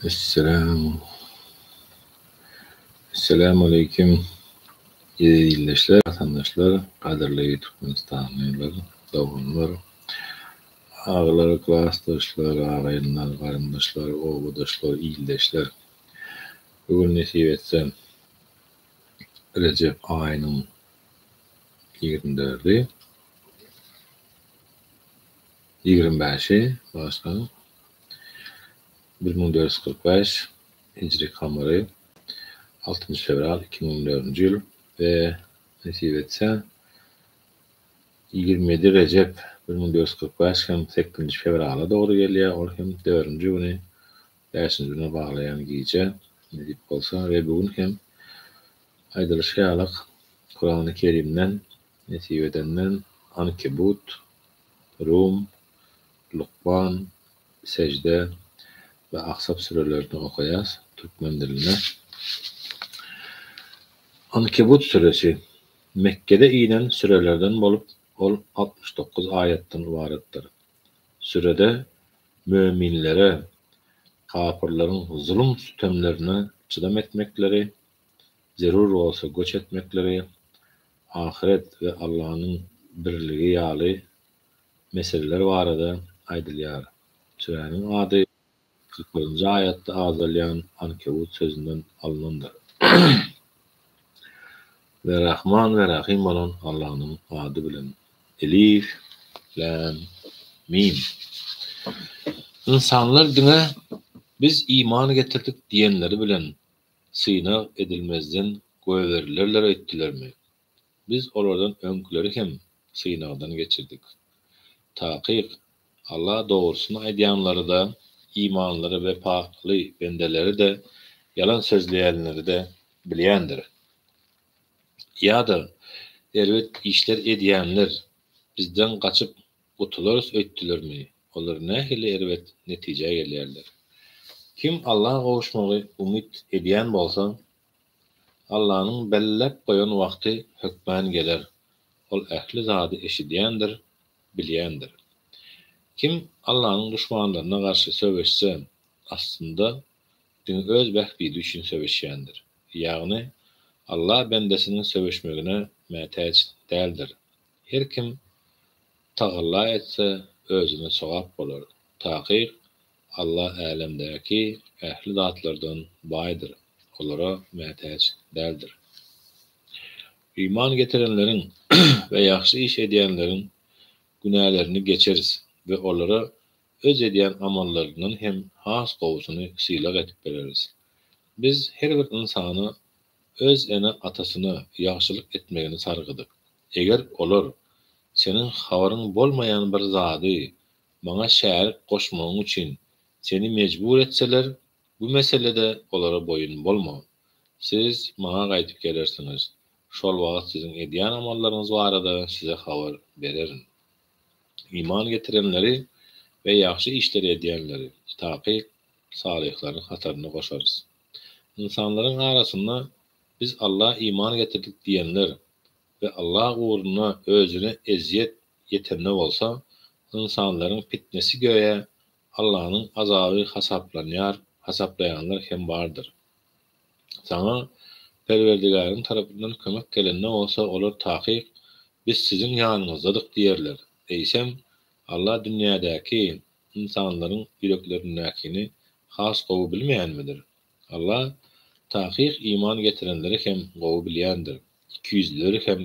Esselam. Esselamu aleýkum eziz ildeşler, watandaşlar, gadyrly türkmenistanlylar, doganlar, agalar, klasdaşlar, agaýynlar, garyndaşlar, obadaşlar, ildeşler. Bu gün nesip etse Rejep aýynyň 24-i, 25-i, bagyşlaň, 1445 hijri kamary, altynjy fewral 2004-nji ýyl we nesip etse 27 Rejep 1445 hem sekizinji fewrala dogry gelýär, ol hem dördünji güni bäşinji güne baglaýan gije nesip bolsa we bu gün hem aýdylyşy ýalyk Kurany Kerimden nesip edenden Ankebut, Rum, Lukman, Sejde we Ahzab sürelerini okaýas türkmen dilinde. Ankebut süresi Mekgede inen sürelerden bolup ol 69 aýatdan ybaratdyr. Sürede möminlere kapyrlaryň zulum-sütemlerine çydam etmekleri, zerur bolsa göç etmekleri, ahyret we Allanyň birligi ýaly meseleler barada aýdylýar. Süräniň ady 41-nji aýatda agzalýan Ankebut sözünden alnandyr. We Rahman we Rahym bolan Allanyň ady bilen. Elif, Läm, Mim. Ynsanlar diňe Biz iman getirdik diýenleri bilen synag edilmezden goýberilerler öýtdülermi? Biz olardan öňküleri hem synagdan geçirdik. Takyk, Allah dogrusyny aýdýanlary-da, imanlary wepaly bendeleri-de, ýalan sözleýänleri-de bilýändir. Ýa-da erbet işler edýänler bizden gaçyp gutularys öýtdülermi? Olar nähili erbet netijä gelýärler. Kim Allaha gowuşmagy umyt edýän bolsa, Allanyň belläp goýan wagty hökmän geler. Ol ähli zady eşidýändir, bilýändir. Kim Allanyň duşmanlaryna garşy söweşse, aslynda diňe öz bähbidi üçin söweşýändir. Ýagny, Alla bendesiniň söweşmegine mätäç däldir. Her kim tagalla etse, özüne sogap bolar. Takyk, Alla älemdäki ähli zatlardan baýdyr, olara mätäç däldir. Iman getirenleriň we ýagşy iş edýänleriň günälerini geçeris we olara öz edýän amallaryndan hem has gowusyny sylag edip bereris. Biz her bir ynsana öz ene-atasyna ýagşylyk etmegini sargadyk. Eger olar seniň habaryň bolmaýan bir zady Maňa şärik goşmagyň üçin seni mejbur etseler, bu meselede olara boýun bolma. Siz Maňa gaýdyp gelersiňiz. Şol wagt siziň edýän amallaryňyz barada size habar bererin. Iman getirenleri we ýagşy işleri edýänleri, takyk, salyhlaryň hataryna goşarys. Ynsanlaryň arasynda Biz Alla iman getirdik diýenler we Alla ugrunda özüne ezýet ýetende bolsa, ynsanlaryň pitnesi göýä Allanyň azaby hasaplanýar hasaplaýanlar hem bardyr. Saňa Perwerdigäriň tarapyndan kömek gelende bolsa olar takyk Biz siziň ýanyňyzdadyk diýerler. Eýsem, Alla dünýädäki ynsanlaryň ýüreklerindäkini has gowy bilmeýänmidir? Alla takyk iman getirenleri hem gowy bilýändir, ikiýüzlüleri hem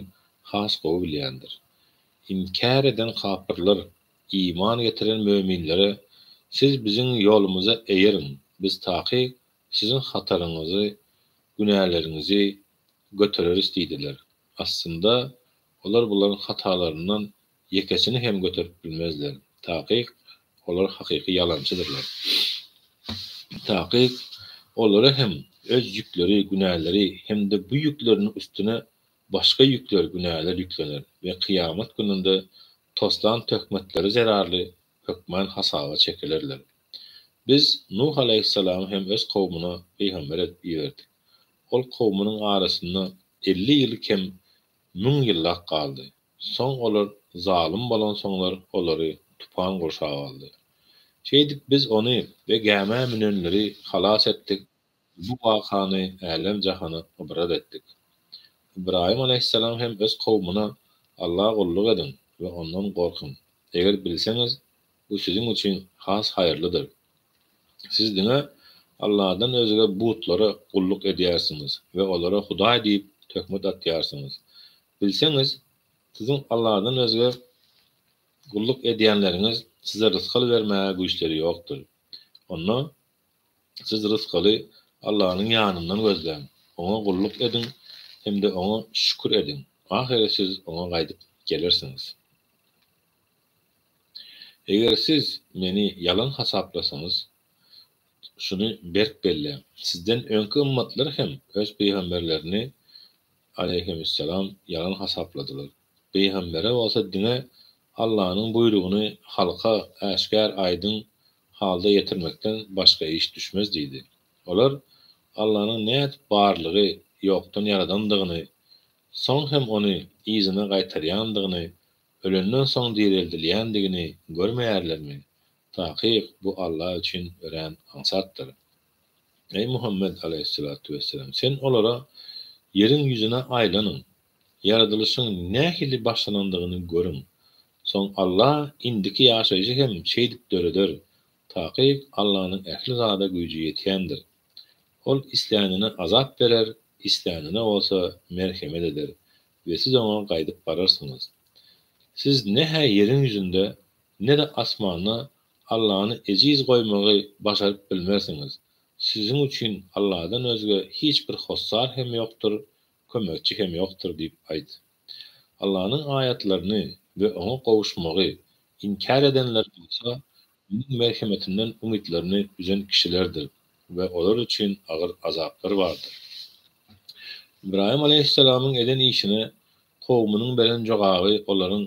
has gowy bilýändir. Inkär eden kapyrlar iman getiren möminlere, Siz biziň ýolumyza eýeriň, biz takyk siziň hataryňyzy, günäleriňizi, götereris diýdiler. Aslynda, olar bularyň hatalaryndan ýekesini hem göterip bilmezler. Takyk, olar hakyky ýalançydyrlar. Takyk, olara hem öz ýükleri, günäleri, hem-de bu ýükleriniň üstüne başga ýükler, günäler ýüklener we kyýamat gününde toslan töhmetleri zerarly hökman hasaba çekilerler. Biz Nuh alaýhyssalamy hem öz kowumyna pygamber edip iberdik. Ol kowumynyň arasynda 50 ýyl kem müň ýyllap galdy. Soň olar zalym bolansoňlar olary tupan gurşap aldy. Şeýdip biz ony we gämä münenleri halas etdik we bu wakany älem-jahana ybrat etdik. Ybraýym alaýhyssalam hem öz kowumyna, Alla gulluk ediň we Ondan gorkuň. Eger bilseňiz, bu siziň üçin has haýyrlydyr. Siz diňe Alladan özge butlara gulluk edýärsiňiz we olara hudaý diýip töhmet atýarsyňyz. Bilseňiz, siziň Alladan özge gulluk edýänleriňiz size rysgal bermäge güýçleri ýokdur. Onda siz rysgaly Allanyň ýanyndan gözläň, Oňa gulluk ediň hem-de Oňa şükür ediň, ahyry siz Oňa gaýdyp gelersiňiz. Eger siz meni ýalan hasaplasaňyz, şuny berk belläň, sizden öňki ymmatlar hem öz pygamberlerini, aleýhimüsselam, ýalan hasapladylar. Pygambere bolsa diňe Allanyň buýrugyny halka äşgär-aýdyň halda ýetirmekden başga iş düşmez diýdi. Olar Allanyň nädip barlygy ýokdan ýaradandygyny, soň hem ony yzyna gaýtarýandygyny Ölenden soň direldilýändigini görmeýärlermi? Takyk, bu Alla üçin örän aňsatdyr. Eý, Muhammet aleýhissalatu wessalam! Sen olara, Ýeriň ýüzüne aýlanyň, ýaradylyşyň nähili başlanandygyny görüň. Soň Alla indiki ýaşaýşy hem şeýdip döreder. Takyk, Allanyň ähli zada güýji ýetýändir. Ol islänine azap berer, islänine bolsa merhemet eder we siz oňa gaýdyp bararsyňyz. Siz ne-hä ýeriň ýüzünde, ne-de asmanda Allany ejiz goýmagy başaryp bilmersiňiz. Siziň üçin Alladan özge hiç bir hossar hem ýokdur, kömekçi hem ýokdur diýip aýt. Allanyň aýatlaryny we oňa gowuşmagy inkär edenler bolsa, Meniň merhemetimden umytlaryny üzen kişilerdir we olar üçin agyr azaplar bardyr. Ybraýym alaýhyssalamyň eden işine kowumynyň beren jogaby olaryň,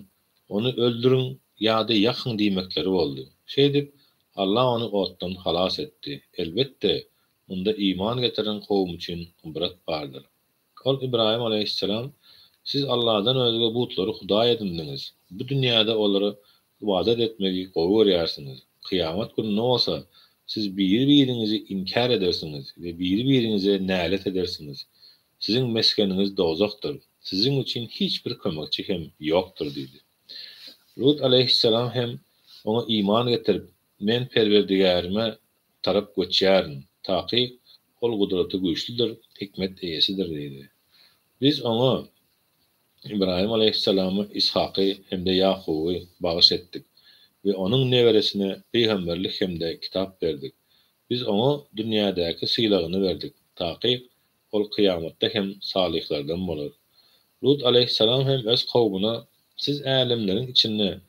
Ony öldüriň ýa-da ýakyň diýmekleri boldy. Şeýdip, Alla ony otdan halas etdi. Elbetde, munda iman getiren kowum üçin ybrat bardyr. Ol Ybraýym alaýhyssalam, Siz Alladan özge butlary hudaý edindiňiz. Bu dünýäde olara ybadat etmegi gowy görýärsiňiz. Kyýamat gününde bolsa, siz biri-biriňizi inkär edersiňiz we biri-biriňize nälet edersiňiz. Siziň mesgeniňiz dowzahdyr. Siziň üçin hiç bir kömekçi hem ýokdur diýdi. Lut alaýhyssalam hem oňa iman getirip, Men Perwerdigärime tarap göçýärin. Takyk, Ol gudraty güýçlüdir, hikmet eýesidir diýdi. Biz oňa, Ybraýym alaýhyssalama Yshaky hem-de Ýakuby bagyş etdik we onuň neberesine pygamberlik hem-de kitap berdik. Biz oňa dünýädäki sylagyny berdik. Takyk, ol kyýamatda hem salyhlardan bolar. Lut alaýhyssalam hem öz kowumyna, Siz älemleriň içinde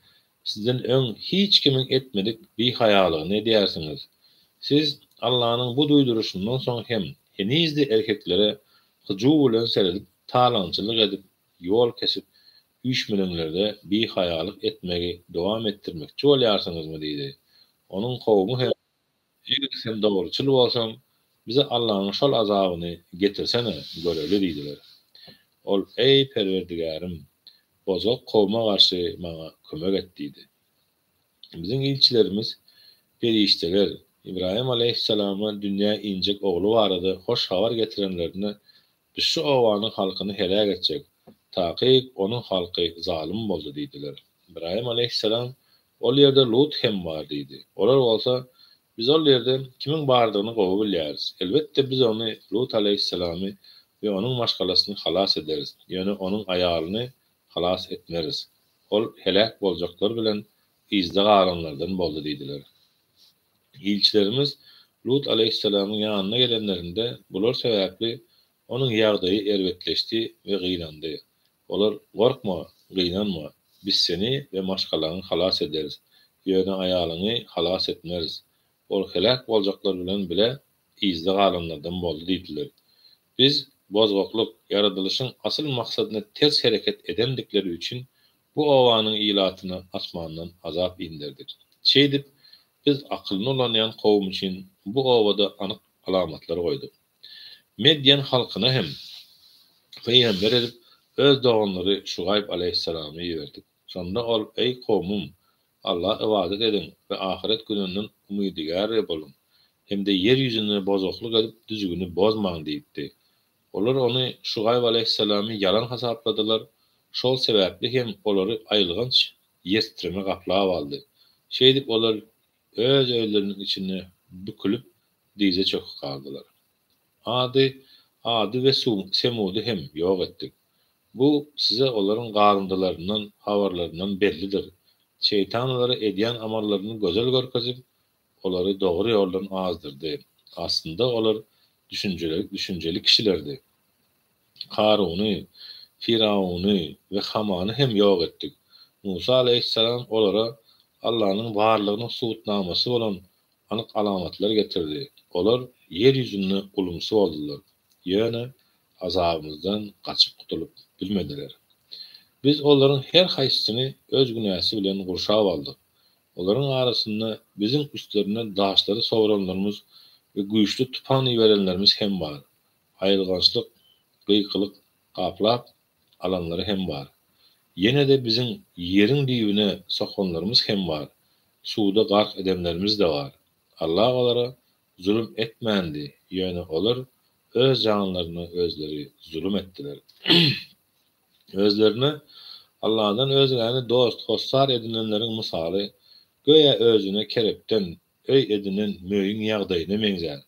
Sizden öň hiç kimiň etmedik bihaýalygyny edýärsiňiz. Siz Allanyň bu duýduryşyndan soň hem heniz-de erkeklere hyjuw bilen seredip talaňçylyk edip, ýol kesip, üýşmeleňlerde bihaýalyk etmegi dowam etdirmekçi bolýarsyňyzmy diýdi. Onuň kowumy hem. Eger sen dogruçyl bolsaň, bize Allanyň şol azabyny getirsene, göreli diýdiler. Ol, Eý, Perwerdigärim! Bozgak kowuma garşy maňa kömek et diýdi. Biziň ilçilerimiz, perişdeler, Ybraýym alaýhyssalama dünýä injek ogly barada hoş habar getirenlerinde, Biz şu obanyň halkyny heläk etjek. Takyk, onuň halky zalym boldy diýdiler. Ybraýym alaýhyssalam, Ol ýerde Lut hem bar diýdi. Olar bolsa, Biz ol ýerde kimiň bardygyny gowy bilýäris. Elbetde, biz ony, Lut alaýhyssalamy, we onuň maşgalasyny halas ederis, ýöne onuň aýalyny halas etmeris. Ol heläk boljaklar bilen yzda galanlardan boldy diýdiler. Ilçilerimiz Lut alaýhyssalamyň ýanyna gelenlerinde, bular sebäpli onuň ýagdaýy erbetleşdi we gynandy. Olar, Gorkma, gynanma, biz seni we maşgalaňy halas ederis, ýöne aýalyňy halas etmeris. Ol heläk boljaklar bilen bile yzda galanlardan boldy diýdiler. Biz, bozgaklyk, ýaradylyşyň asyl maksadyna ters hereket edendikleri üçin bu obanyň ilatyna asmandan azap inderdik. Şeýdip, biz akylyny ulanýan kowum üçin bu obada anyk alamatlar goýduk. Medýen halkyna hem pygamber edip öz doganlary Şugaýp alaýhyssalamy iberdik. Şonda ol, Eý, kowumym! Allaha ybadat ediň we ahyret gününden umydygär boluň hem-de ýer ýüzünde bozuklyk edip düzgüni bozmaň diýipdi. Olar ony, Şugaýb alaýhyssalamy ýalan hasapladylar, şol sebäpli hem olary aýylganç ýertitreme gaplap aldy. Şeýdip olar öz öýleriniň içinde bükülip dyza çöküp galdylar. Ady, Ady we Semudy hem ýok etdik. Bu size olaryň galyndylaryndan, habarlaryndan bellidir. Şeýtan olara edýän amallaryny gözel görkezip, olary dogry ýoldan azdyrdy. Aslynda olar düşünjeli kişilerdi. Karuny, Firawuny we Hamany hem ýok etdik. Musa alaýhyssalam olara Allanyň barlygynyň subutnamasy bolan anyk alamatlar getirdi. Olar ýer ýüzünde ulumsy boldular. Ýöne azabymyzdan gaçyp gutulyp bilmediler. Biz olaryň her haýsysyny öz günäsi bilen gurşap aldyk. Olaryň arasynda biziň üstlerine daşlary sowranlarymyz we güýçli tupan iberenlerimiz hem bar. Aýylgançlyk, gykylyk gaplap alanlary hem bar. Ýene-de biziň ýeriň düýbüne sokanlarymyz hem bar, suwda gark edenlerimiz-de bar. Allah olara zulum etmändi, ýöne olar öz janlaryna özleri zulum etdiler. Özlerine Allahdan özgäni dost, hossar edinenleriň mysaly, göýä özüne kerepden öý edinen möýüň ýagdaýyna meňzär.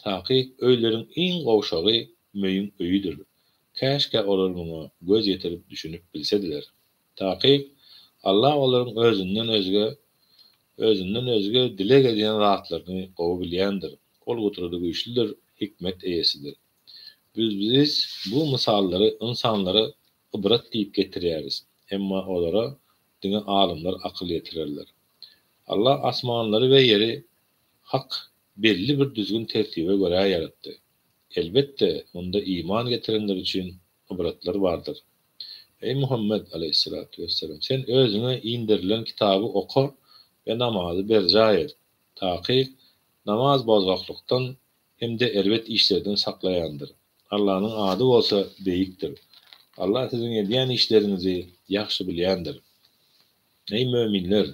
Takyk öýleriň iň gowşagy möýüň öýüdir. Käşgä olar muňa göz ýetirip düşünip bilsediler. Takyk, Allah olaryň özünden özge özünden özge dileg edýän zatlaryny gowy bilýändir. Ol gudraty güýçlüdir, hikmet eýesidir. Biz bu mysallary ynsanlara ybrat diýip getirýäris, emma olara diňe alymlar akyl ýetirerler. Allah asmanlary we ýeri hak belli bir düzgün-tertibe görä ýaratdy. Elbetde, munda iman getirenler üçin ybratlar bardyr. Eý, Muhammet, aleýhissalatu wesselam, sen özüňe inderilen kitaby oka we namazy berjaý et. Takyk, namaz bozgaklykdan hem-de erbet işlerden saklaýandyr. Allanyň ady bolsa beýikdir. Allah siziň edýän işleriňizi ýagşy bilýändir. Eý, möminler!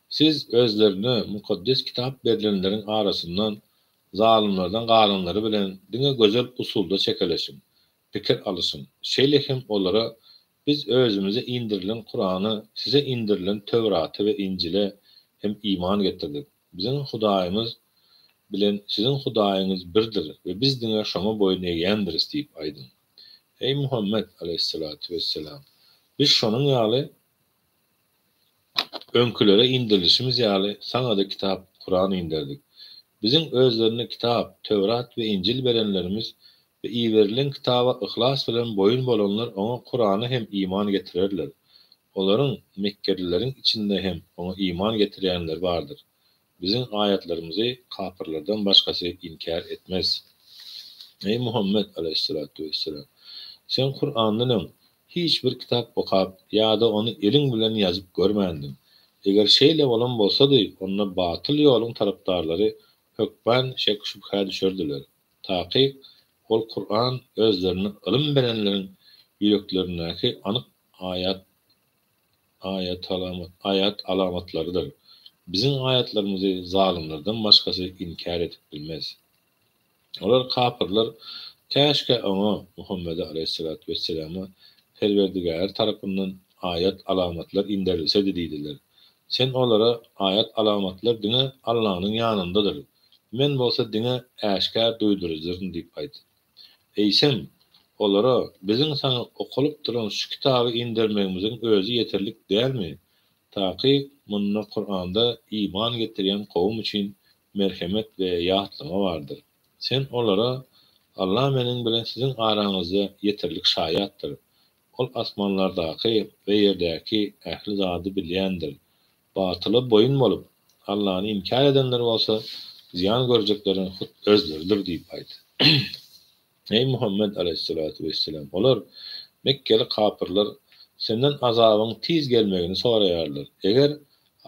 Siz özlerine mukaddes kitap berlenleriň arasyndan zalymlardan galanlary bilen diňe gözel usulda çekeleşiň, pikir alyşyň. Şeýle hem olara Biz özümize inderilen Kurana, size inderilen Töwrata we Injile hem iman getirdik. Biziň Hudaýymyz bilen siziň Hudaýyňyz birdir we biz diňe Şoňa boýun egýändiris diýip aýdyň. Eý, Muhammet, aleýhissalatu wesselam! Biz şonuň ýaly öňkülere inderilişimiz ýaly saňa-da kitap, Kuran inderdik. Biziň özlerine kitap, Töwrat we Injil berenlerimiz we iberilen kitaba yhlas bilen boýun bolanlar oňa Kurana hem iman getirerler. Olaryň, mekgelileriň, içinde hem oňa iman getirýänleri bardyr. Biziň aýatlarymyzy kapyrlardan başgasy inkär etmez. Eý, Muhammet, aleýhissalatu wesselam! Sen Kurandan öň hiç bir kitap okap ýa-da ony eliň bilen ýazyp görmändiň. Eger şeýle bolan bolsady, onda batyl ýoluň tarapdarlary hökman şek-şübhä düşerdiler. Takyk, ol Kuran özlerine ylym berenleriň ýüreklerindäki anyk aýat aýat-alamatlarydyr. Biziň aýatlarymyzy zalymlardan başgasy inkär edip bilmez. Olar, kapyrlar, Käşgä oňa, Muhammede aleýhissalatu wesselama, Perwerdigäri tarapyndan aýat-alamatlar inderilsedi diýdiler. Sen olara, Aýat-alamatlar diňe Allanyň ýanyndadyr. Men bolsa diňe äşgär duýduryjydyryn diýip aýt. Eýsem, olara Biziň saňa okalyp duran şu kitaby indermegimiziň özi ýeterlik dälmi? Takyk, munda, Kuranda, iman getirýän kowum üçin merhemet we ýatlama bardyr. Sen olara, Allah meniň bilen siziň araňyzda ýeterlik şaýatdyr. Ol asmanlardaky we ýerdäki ähli zady bilýändir. Batyla boýun bolup, Allany inkär edenler bolsa, zyýan görjekleriň hut özleridir diýip aýt. Eý, Muhammet aleýhissalatu wesselam! Olar, mekgeli kapyrlar, senden azabyň tiz gelmegini soraýarlar. Eger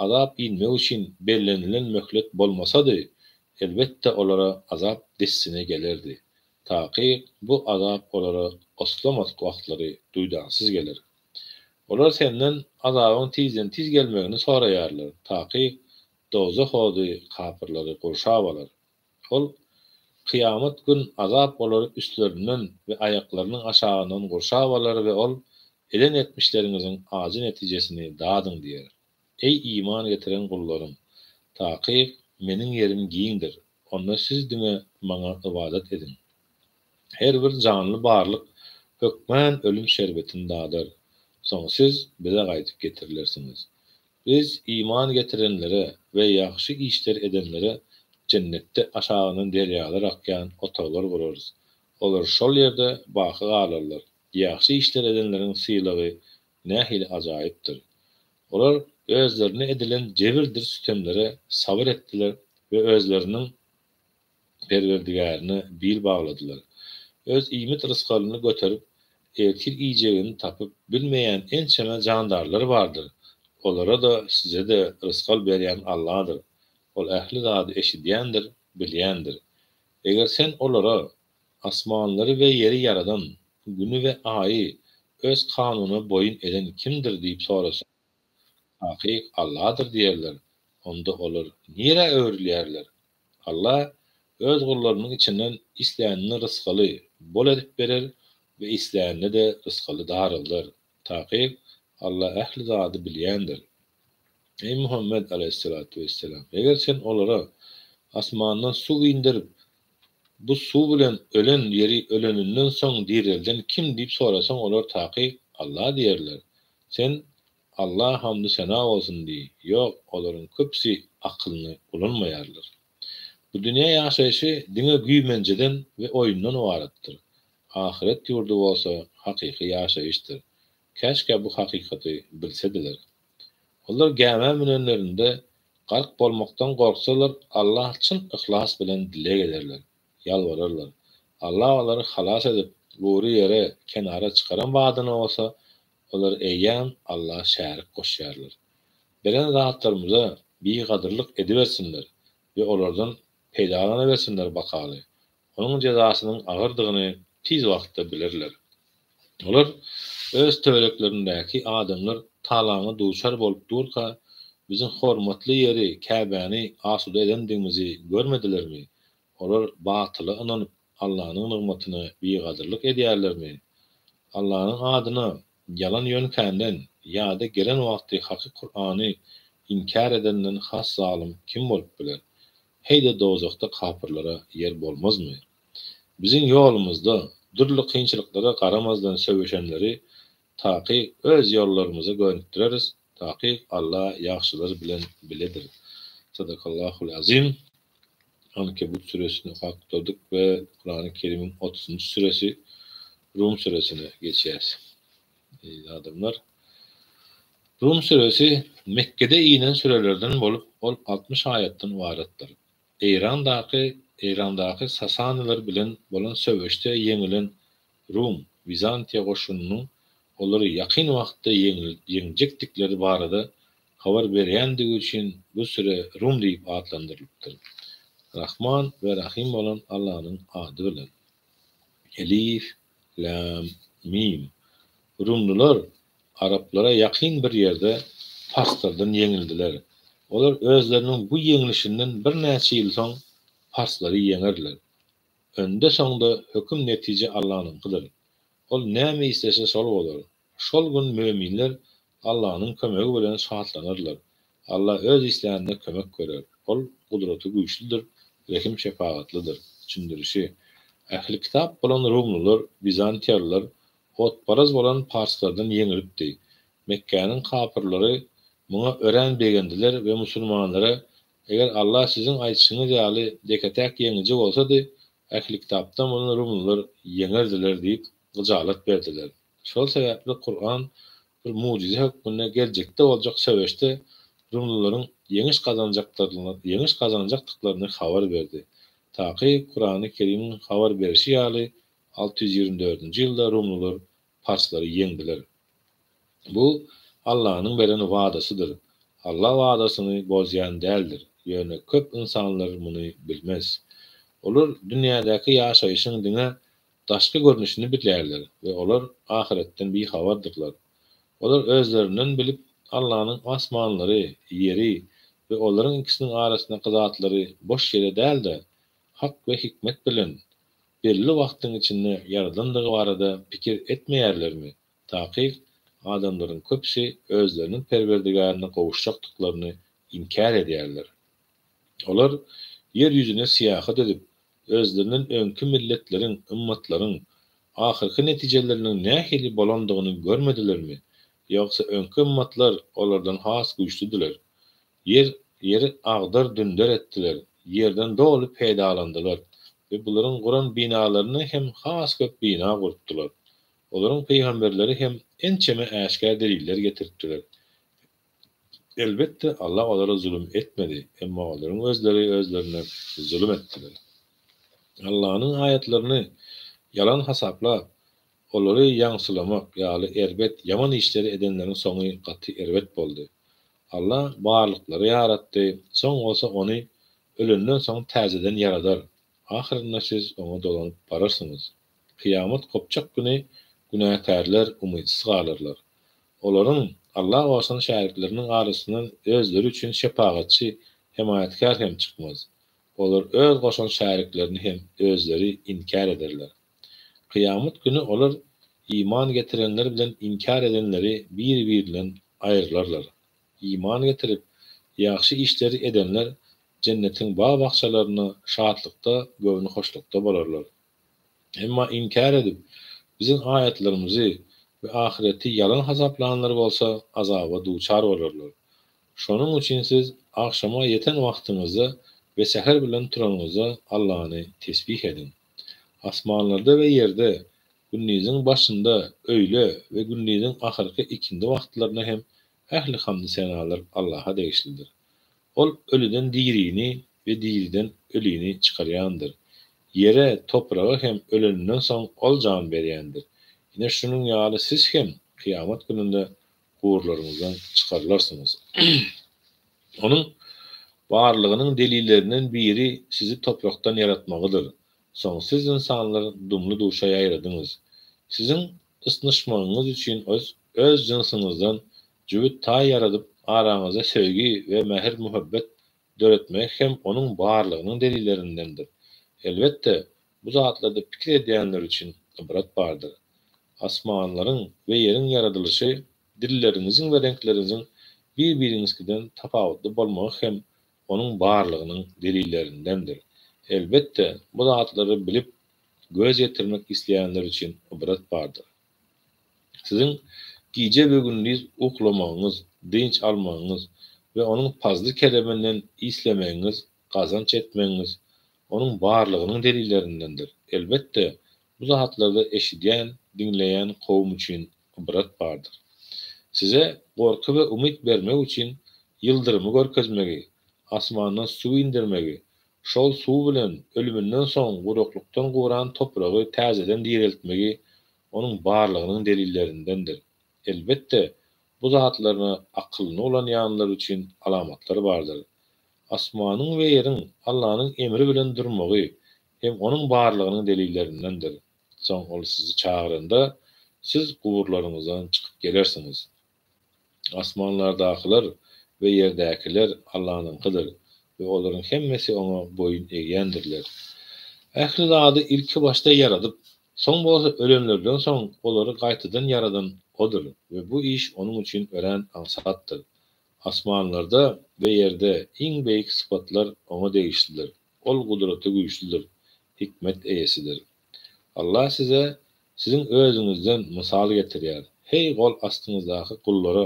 azap inmek üçin bellenilen möhlet bolmasady, elbetde olara azap dessine gelerdi. Takyk, bu azap olara oslamadyk wagtlary duýdansyz geler. Olar senden azabyň tizden-tiz gelmegini soraýarlar. Takyk, dowzah ody kapyrlary gurşap alar. Ol, kyýamat gün azap olary üstlerinden we aýaklarynyň aşagyndan gurşap alar we ol, Eden etmişleriňiziň ajy netijesini dadyň diýer. Eý iman getiren gullarym! Takyk, Meniň ýerim giňdir, onda siz diňe Maňa ybadat ediň. Her bir janly barlyk hökmän ölüm şerbetini dadar. Soň siz Bize gaýdyp getirilersiňiz. Biz iman getirenlere we ýagşy işler edenlere jennetde aşagyndan derýalar akýan otaglar gurarys. Olar şol ýerde baky galarlar. Ýagşy işler edenleriň sylagy nähili ajaýypdyr! Olar özlerine edilen jebirdir sütemlere sabyr etdiler we özleriniň Perwerdigärine bil bagladylar. Öz iýmit-rysgalyny göterip, ertir iýjegini tapyp bilmeýän ençeme jandarlar bardyr. Olara-da, size-de rysgal berýän Alladyr. Ol ähli zady eşidýändir, bilýändir. Eger sen olara, Asmanlary we ýeri ýaradan, Güni we Aýy öz kanunyna boýun eden kimdir diýip sorasaň, Takyk Alladyr diýerler. Onda olar nirä öwrülýärler? Allah Öz gullarynyň içinden islänine rysgaly bol edip berer we islänine-de rysgaly daraldar. Takyk, Allah ähli zady bilýändir. Eý Muhammet aleýhissalatu wesselam! Eger sen olara asmandan suw inderip, bu suw bilen ölen ýeri öleninden soň direlden kim diýip sorasaň olar takyk Allah diýerler. Sen Alla hamdy-sena bolsun diý, ýok, olaryň köpüsi akylyny ulanmaýarlar. Bu dünýä ýaşaýşy diňe güýmenjeden we oýundan ybaratdyr. Ahyret ýurdy bolsa hakyky ýaşaýyşdyr. Käşgä bu hakykaty bilsediler. Olar gämä münenlerinde gark bolmakdan gorksalar Alla çyn yhlas bilen dileg ederler, ýalbararlar. Alla olary halas edip, gury ýere, kenara çykaran badyna bolsa Olar eýýäm Alla şärik goşýarlar. Beren zatlarymyza bigadyrlyk edibersinler we olardan peýdalanawersinler bakaly, onuň jezasynyň agyrdygyny tiz wagtda bilerler. Olar öz töwereklerindäki adamlar talaňa duçar bolup durka, biziň hormatly ýeri, Käbäni asuda edendigimizi görmedilermi? Olar batyla ynanyp, Allanyň nygmatyna bigadyrlyk edýärlermi? Allanyň adyna ýalan ýöňkänden ýa-da gelen wagty haky Kurany inkär edenden has zalym kim bolup biler? Heý-de dowzahda kapyrlara ýer bolmazmy? Biziň ýolumyzda dürli kynçylyklara garamazdan söweşenleri takyk öz ýollarymyza gönükdireris, takyk Alla ýagşylar bilen biledir. Sadakallahul azim. Ankebut süresini okap gutardyk we Kurany Kerimiň otuzynjy süresi Rum süresine geçýäs. Eziz adamlar, Rum süresi Mekgede inen sürelerden bolup, ol 60 aýatdan ybaratdyr. Eýrandaky Eýrandaky Sasanylar bilen bolan söweşde ýeňilen Rum, Wizantiýa goşunynyň olary ýakyn wagtda ýeňjekdikleri barada habar berýändigi üçin bu süre Rum diýip atlandyrylypdyr. Rahman we Rahym bolan Allanyň ady bilen. Elif, Lam, Mim. Rumlular araplara ýakyn bir ýerde parslardan ýeňildiler. Olar özleriniň bu ýeňlişinden birnäçe ýyl soň parslary ýeňerler. Önde-soňda höküm netije Allanyňkydyr. Ol näme islese şol bolar. Şol gün möminler Allanyň kömegi bilen şatlanarlar. Alla öz islänine kömek berer. Ol gudraty güýçlüdir, rehim-şepagatlydyr. Düşündirişi, Ähli-kitap bolan rumlular, wizantiýalylar otparaz bolan parslardan ýeňilipdi. Mekgäniň kapyrlary muňa örän begendiler we musulmanlara, Eger Alla siziň aýdyşyňyz ýaly ýeke-täk ýeňiji bolsady, ähli-kitapdan bolan rumlular ýeňerdiler diýip gyjalat berdiler. Şol sebäpli Kuran bir mujize hökmünde geljekde boljak söweşde rumlularyň ýeňiş ýeňiş gazanjakdyklaryny habar berdi. Takyk Kurany Kerimiň habar berşi ýaly 624-nji ýylda rumlular parslary ýeňdiler. Bu Allanyň beren wadasydyr. Alla wadasyny bozýan däldir, ýöne köp ynsanlar muny bilmez. Olar dünýädäki ýaşaýşyň diňe daşky görnüşini bilýärler we olar ahyretden bihabardyrlar. Olar özlerinden bilip, Allanyň asmanlary, ýeri we olaryň ikisiniň arasyndaky zatlary boş ýere däl-de, hak we hikmet bilen, belli wagtyň içinde ýaradandygy barada pikir etmeýärlermi? Takyk, adamlaryň köpüsi özleriniň Perwerdigärine gowuşjakdyklaryny inkär edýärler. Olar ýer ýüzüne syýahat edip, özlerinden öňki milletleriň, ymmatlaryň, ahyrky netijeleriniň nähili bolandygyny görmedilermi? Ýogsa öňki ymmatlar olardan has güýçlüdiler. Ýer, ýeri agdar-dünder etdiler, ýerden doly peýdalandylar we bularyň guran binalaryndan hem has köp bina gurupdylar. Olaryň pygamberleri hem ençeme äşgär deliller getiripdiler. Elbetde, Allah olara zulum etmedi, emma olaryň özleri özlerine zulum etdiler. Allanyň aýatlaryny ýalan hasaplap, olary ýaňsylamak ýaly erbet, ýaman işleri edenleriň soňy gaty erbet boldy. Allah barlyklary ýaratdy, soň bolsa ony ölenden soň täzeden ýaradar. Ahyrynda siz Oňa dolanyp bararsyňyz. Kyýamat gopjak güni günäkärler umytsyz galarlar. Olaryň Alla goşan şärikleriniň arasyndan özleri üçin şepagatçy, hemaýatkär hem çykmaz. Olar öz goşan şäriklerini hem özleri inkär ederler. Kyýamat güni olar iman getirenler bilen inkär edenleri bir-birinden aýrylarlar. Iman getirip, ýagşy işleri edenler Jennetiň bag-bakjalarynda şatlykda, göwnühoşlukda bolarlar. Emma inkär edip, Biziň aýatlarymyzy we ahyreti ýalan hasaplanlar bolsa azaba duçar bolarlar. Şonuň üçin siz agşama ýeten wagtyňyzda we säher bilen turanyňyzda Allany tesbih ediň. Asmanlarda we ýerde gündiziň başynda öýle we gündiziň ahyrky ikindi wagtlarynda hem ähli hamdy-senalar Allaha degişlidir. Ol ölüden dirini we diriden ölini çykarýandyr. Ýere, topraga hem öleninden soň Ol jan berýändir. Ine şunuň ýaly siz hem kyýamat gününde guburlaryňyzdan çykarylarsyňyz. Onuň barlygynyň delillerinden biri sizi toprakdan ýaratmagydyr. Soň siz ynsanlar dumly-duşa ýaýradyňyz. Siziň ysnyşmagyňyz üçin öz jynsyňyzdan jübüt taý ýaradyp, araňyzda söýgi we mähir-muhabbet döretmegi hem Onuň barlygynyň delillerindendir. Elbetde, bu zatlarda pikir edýänler üçin ybrat bardyr. Asmanlaryň we ýeriň ýaradylyşy, dilleriňiziň we reňkleriňiziň bir-biriňizkiden tapawutly bolmagy hem Onuň barlygynyň delillerindendir. Elbetde, bu zatlary bilip, göz ýetirmek isleýänler üçin ybrat bardyr. Siziň gije we gündiz uklamagyňyz, dynç almagyňyz we Onuň pazly-kereminden islemegiňiz, gazanç etmegiňiz, Onuň barlygynyň delillerindendir. Elbetde, bu zatlarda eşidýän, diňleýän kowum üçin ybrat bardyr. Size gorky we umyt bermek üçin ýyldyrymy görkezmegi, asmandan suw indermegi, şol suw bilen ölüminden soň guraklykdan guran topragy täzeden direltmegi Onuň barlygynyň delillerindendir. Elbetde, bu zatlaryna akylyny ulanýanlar üçin alamatlar bardyr. Asmanyň we ýeriň Allanyň emri bilen durmagy hem Onuň barlygynyň delillerindendir. Soň Ol sizi çagyranda, siz guburlaryňyzdan çykyp gelersiňiz. Asmanlardakylar we ýerdäkiler Allanyňkydyr we olaryň hemmesi Oňa boýun egýändirler. Ähli zady ilki başda ýaradyp, soň bolsa ölenlerden soň olary gaýtadan ýaradan Odur we bu iş Onuň üçin örän aňsatdyr. Asmanlarda we ýerde iň beýik sypatlar Oňa degişlidir. Ol gudraty güýçlüdir, hikmet eýesidir. Allah size siziň özüňizden mysal getirýär. Heý gol astyňyzdaky gullara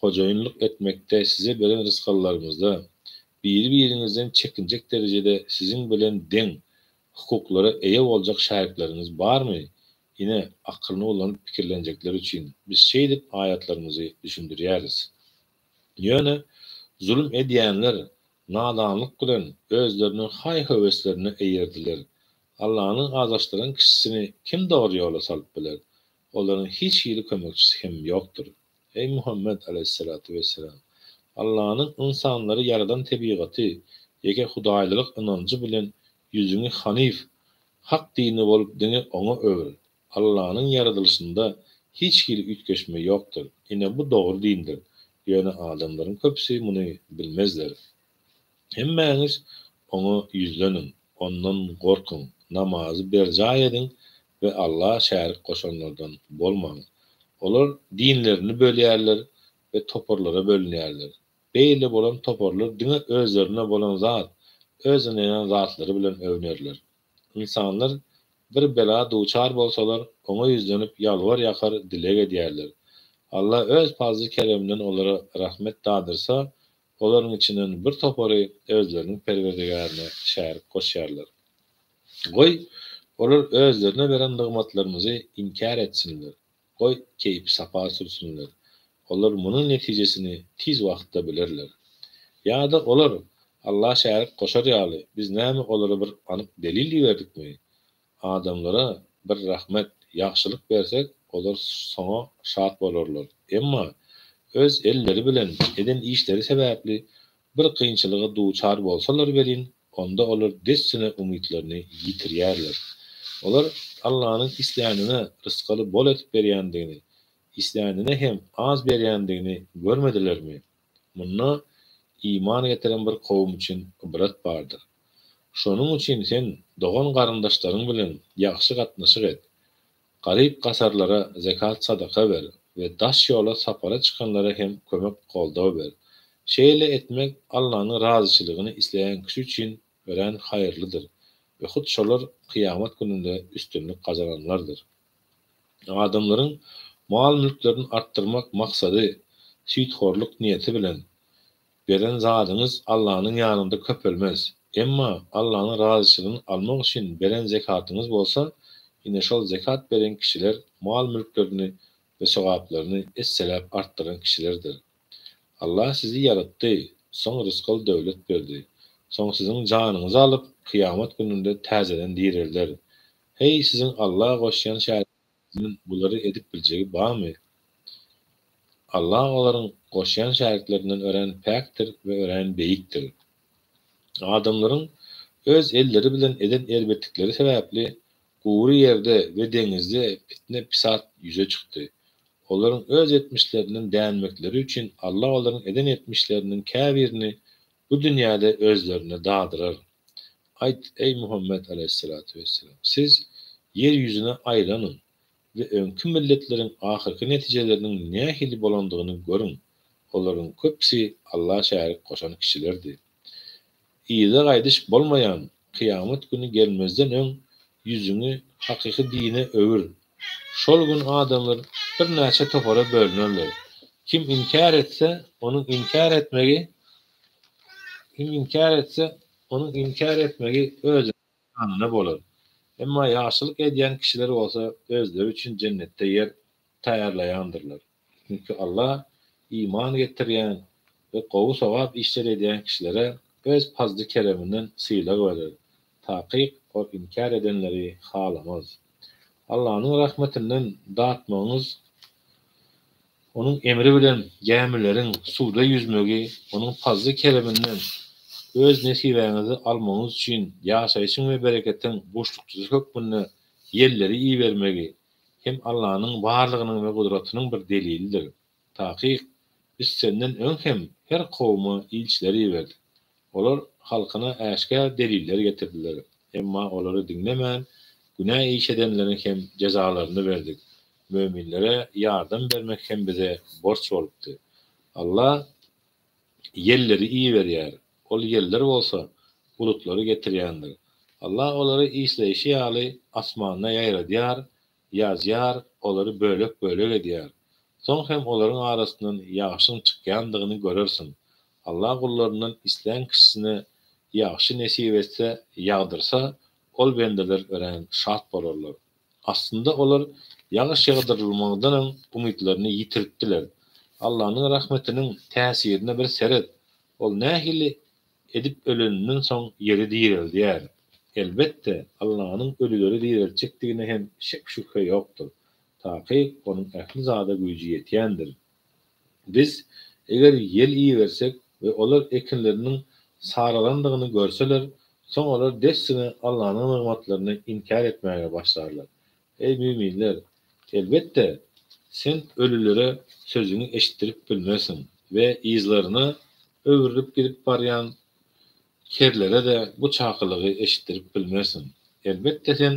hojaýynlyk etmekde size beren rysgallarymyzda biri-biriňizden çekinjek derejede siziň bilen deň hukuklara eýe boljak şärikleriňiz barmy? Ine, akylyny ulanyp pikirlenjekler üçin biz şeýdip aýatlarymyzy düşündirýäris. Ýöne zulum edýänler nadanlyk bilen özleriniň haý-höweslerine eýerdiler. Allanyň azaşdyran kişisini kim dogry ýola salyp biler? Olaryň hiç hili kömekçisi hem ýokdur. Eý Muhammet aleýhissalatu wesselam! Allanyň ynsanlary ýaradan tebigaty, ýeke hudaýlylyk ynanjy bilen ýüzüňi hanyf, hak dini bolup diňe Oňa öwür. Allanyň ýaradylyşynda hiç hili üýtgeşme ýokdur. Ine bu dogry dindir. Ýöne adamlaryň köpüsi muny bilmezler. Hemmäňiz Oňa ýüzleniň, Ondan gorkuň, namazy berjaý ediň we Alla şärik goşanlardan bolmaň. Olar dinlerini bölýärler we toparlara bölünýärler. Beýle bolan toparlar diňe özlerinde bolan zat, öz ynanan zatlary bilen öwnerler. Ynsanlar bir bela duçar bolsalar, Oňa ýüzlenip ýalbar-ýakar dileg edýärler. Alla Öz pazly-kereminden olara rahmet dadyrsa, olaryň içinden bir topary özleriniň Perwerdigärine şärik goşýarlar. Goý, olar özlerine beren nygmatlarymyzy inkär etsinler. Goý, keýpi-sapa sürsünler. Olar munuň netijesini tiz wagtda bilerler. Ýa-da olar, Alla şärik goşar ýaly, biz näme olara bir anyk delil iberdikmi? Adamlara bir rahmet, ýagşylyk bersek, olar şoňa şat bolarlar. Emma öz elleri bilen eden işleri sebäpli bir kynçylyga duçar bolsalar welin, onda olar dessine umytlaryny ýitirýärler. Olar Allanyň islänine rysgaly bol edip berýändigini, islänine hem az berýändigini görmedilermi? Munda iman getiren bir kowum üçin ybrat bardyr. Şonuň üçin sen dogan-garyndaşlaryň bilen ýagşy gatnaşyk et. Garyp-gasarlara zekat-sadaka ber we daş ýola sapara çykanlara hem kömek-goldaw ber. Şeýle etmek Allanyň razyçylygyny isleýän kişi üçin örän haýyrlydyr we hut şolar kyýamat gününde üstünlik gazananlardyr. Adamlaryň mal-mülklerini artdyrmak maksady süýthorluk niýeti bilen Beren zadyňyz Allanyň ýanynda köpelmez. Emma Allanyň razyçylygyny almak üçin beren zekatyňyz bolsa, ine şol zekat beren kişiler mal-mülklerini we sogaplaryny esseläp artdyran kişilerdir. Allah sizi ýaratdy, soň rysgal-döwlet berdi. Soň siziň janyňyzy alyp, kyýamat gününde täzeden direlder. Heý, siziň Alla goşýan şärikleriňiziň bulary edip biljegi barmy? Allah olaryň goşýan şäriklerinden örän päkdir we örän beýikdir. Adamlaryň öz elleri bilen eden erbetlikleri sebäpli gury ýerde we deňizde pitne-pisat ýüze çykdy. Olaryň öz etmişlerinden dänmekleri üçin Allah olaryň eden etmişleriniň käbirini bu dünýäde özlerine dadyrar. Aýt, eý Muhammet aleýhissalatu wesselam, siz ýer ýüzüne aýlanyň we öňki milletleriň ahyrky netijeleriniň nähili bolandygyny görüň, olaryň köpüsi Alla şärik goşan kişilerdi. Yza gaýdyş bolmaýan kyýamat güni gelmezden öň ýüzüňi hakyky dine öwür. Şol gün adamlar birnäçe topara bölünerler. Kim inkär etse, onuň inkär etmegi Kim inkär etse, onuň inkär etmegi özüniň zyýanyna bolar. Emma ýagşylyk edýän kişiler bolsa özleri üçin jennetde ýer taýýarlaýandyrlar. Çünki Allah iman getirýän we gowy sogap işler edýän kişilere Öz pazly-kereminden sylag berer. Takyk, Ol inkär edenleri halamaz. Allanyň rahmetinden datmagyňyz Onuň emri bilen gämileriň suwda ýüzmegi, Onuň pazly-kereminden öz nesibäňizi almagyňyz üçin ýaşaýşyň we bereketiň buşlukçysy hökmünde ýelleri ibermegi hem Allanyň barlygynyň we gudratynyň bir delilidir. Takyk, Biz senden öň hem her kowuma ilçiler iberdik. Olar halkyna äşgär deliller getirdiler. Emma olary diňlemän, günä iş edenleriň hem jezalaryny berdik. Möminlere ýardam bermek hem bize borç bolupdy. Allah ýelleri iberýär, ol ýeller bolsa bulutlary getirýändir. Allah olary isleýşi ýaly asmanda ýaýradýar ýazýar, olary bölek-bölek edýär. Soň hem olaryň arasyndan ýagşyň çykýandygyny görersiň. Allah gullaryndan islän kişisine ýagşy nesip etse, ýagdyrsa, ol bendeler örän şat bolarlar. Aslynda olar ýagyş ýagdyrylmazdan öň umytlaryny ýitiripdiler. Allanyň rahmetiniň täsirine bir seret, ol nähili edip öleninden soň ýeri direldýär. Elbetde, Allanyň ölüleri direltjekdigine hem şek-şübhe ýokdur. Takyk, Onuň ähli zada güýji ýetýändir. Biz, eger ýel ibersek we olar ekinleriniň saralandygyny görseler, soň olar dessine Allanyň nygmatlaryny inkär etmäge başlarlar. Eý, müminler! Elbetde, Sen ölülere sözüňi eşitdirip bilmersiň we yzlaryna öwrülip gidip barýan kerlere-de bu çakylygy eşitdirip bilmersiň. Elbetde sen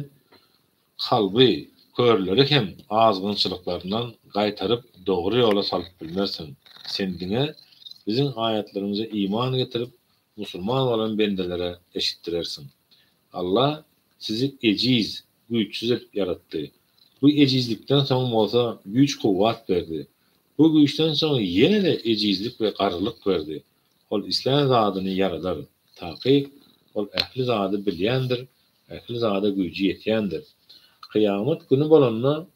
kalby körleri hem azgynçylyklaryndan gaýtaryp dogry ýola salyp bilmersiň. Sen diňe Biziň aýatlarymyza iman getirip, musulman bolan bendelere eşitdirersiň. Allah sizi ejiz, güýçsüz edip ýaratdy. Bu ejizlikden soň bolsa güýç-kuwwat berdi. Bu güýçden soň ýene-de ejizlik we garrylyk berdi. Ol islän zadyny ýaradar. Takyk, Ol ähli zady bilýändir, ähli zada güýji ýetýändir. Kyýamat güni bolanda,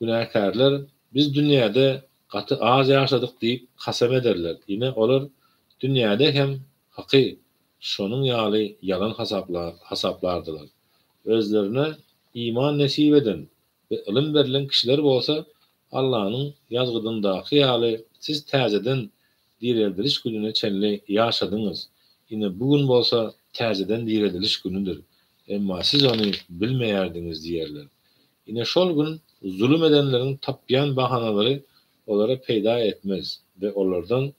günäkärler, Biz dünýäde gaty az ýaşadyk diýip kasam ederler. Ine, olar dünýäde hem Haky şonuň ýaly ýalan hasaplardylar. Özlerine iman nesip eden we ylym berlen kişiler bolsa Allanyň ýazgydyndaky ýaly siz täzeden direldiliş gününe çenli ýaşadyňyz, ine bu gün bolsa täzeden direldiliş günüdir, emma siz ony bilmeýärdiňiz diýerler. Ine şol gün zulum edenleriň tapýan bahanalary olara peýda etmez we olardan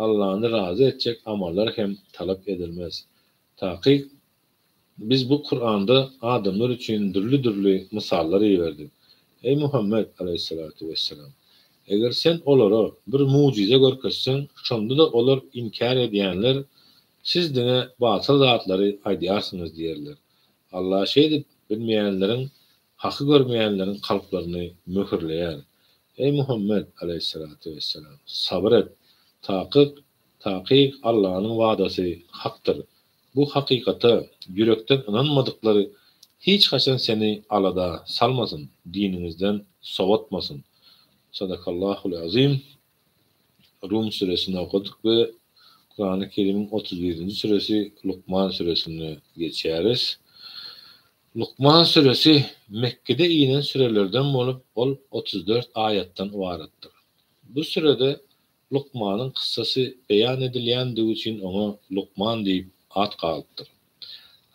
Allany razy etjek amallar hem talap edilmez. Takyk, Biz bu Kuranda adamlar üçin dürli-dürli mysallar iberdik. Eý Muhammet, aleýhissalatu wessalam! Eger sen olara bir mujize görkezseň, şonda-da olar inkär edýänler, Siz diňe batyl zatlary aýdýarsyňyz diýerler. Allah şeýdip bilmeýänleriň, haky görmeýänleriň kalplaryny möhürleýär. Eý Muhammet, aleýhissalatu wessalam! Sabyr et! Takyk, takyk Allanyň wadasy hakdyr. Bu hakykata ýürekden ynanmadyklary hiç haçan seni alada salmasyn, diniňizden sowatmasyn. Sadakallahul azim. Rum süresini okadyk we Kurany Kerimiň 31-nji süresi Lukman süresine geçýäris. Lukman süresi Mekgede inen sürelerden bolup, ol 34 aýatdan ybaratdyr. Bu sürede Lukmanyň kyssasy beýan edilýändigi üçin oňa Lukman diýip at galypdyr.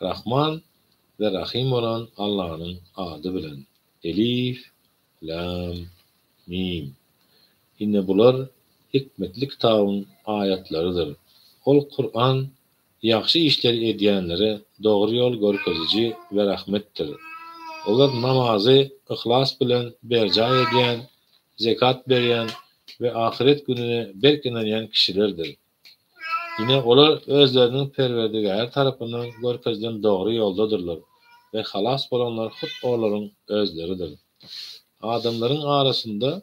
Rahman we Rahym bolan Allanyň ady bilen. Elif, Lam, Mim. Ine bular hikmetli kitabyň aýatlarydyr. Ol Kuran Ýagşy işleri edýänlere dogry ýol görkeziji we rahmetdir. Olar namazy yhlas bilen berjaý edýän, zekat berýän we ahyret gününe berk ynanýan kişilerdir. Ine, olar özleriniň Perwerdigäri tarapyndan görkezilen dogry ýoldadyrlar we halas bolanlar hut olaryň özleridir. Adamlaryň arasynda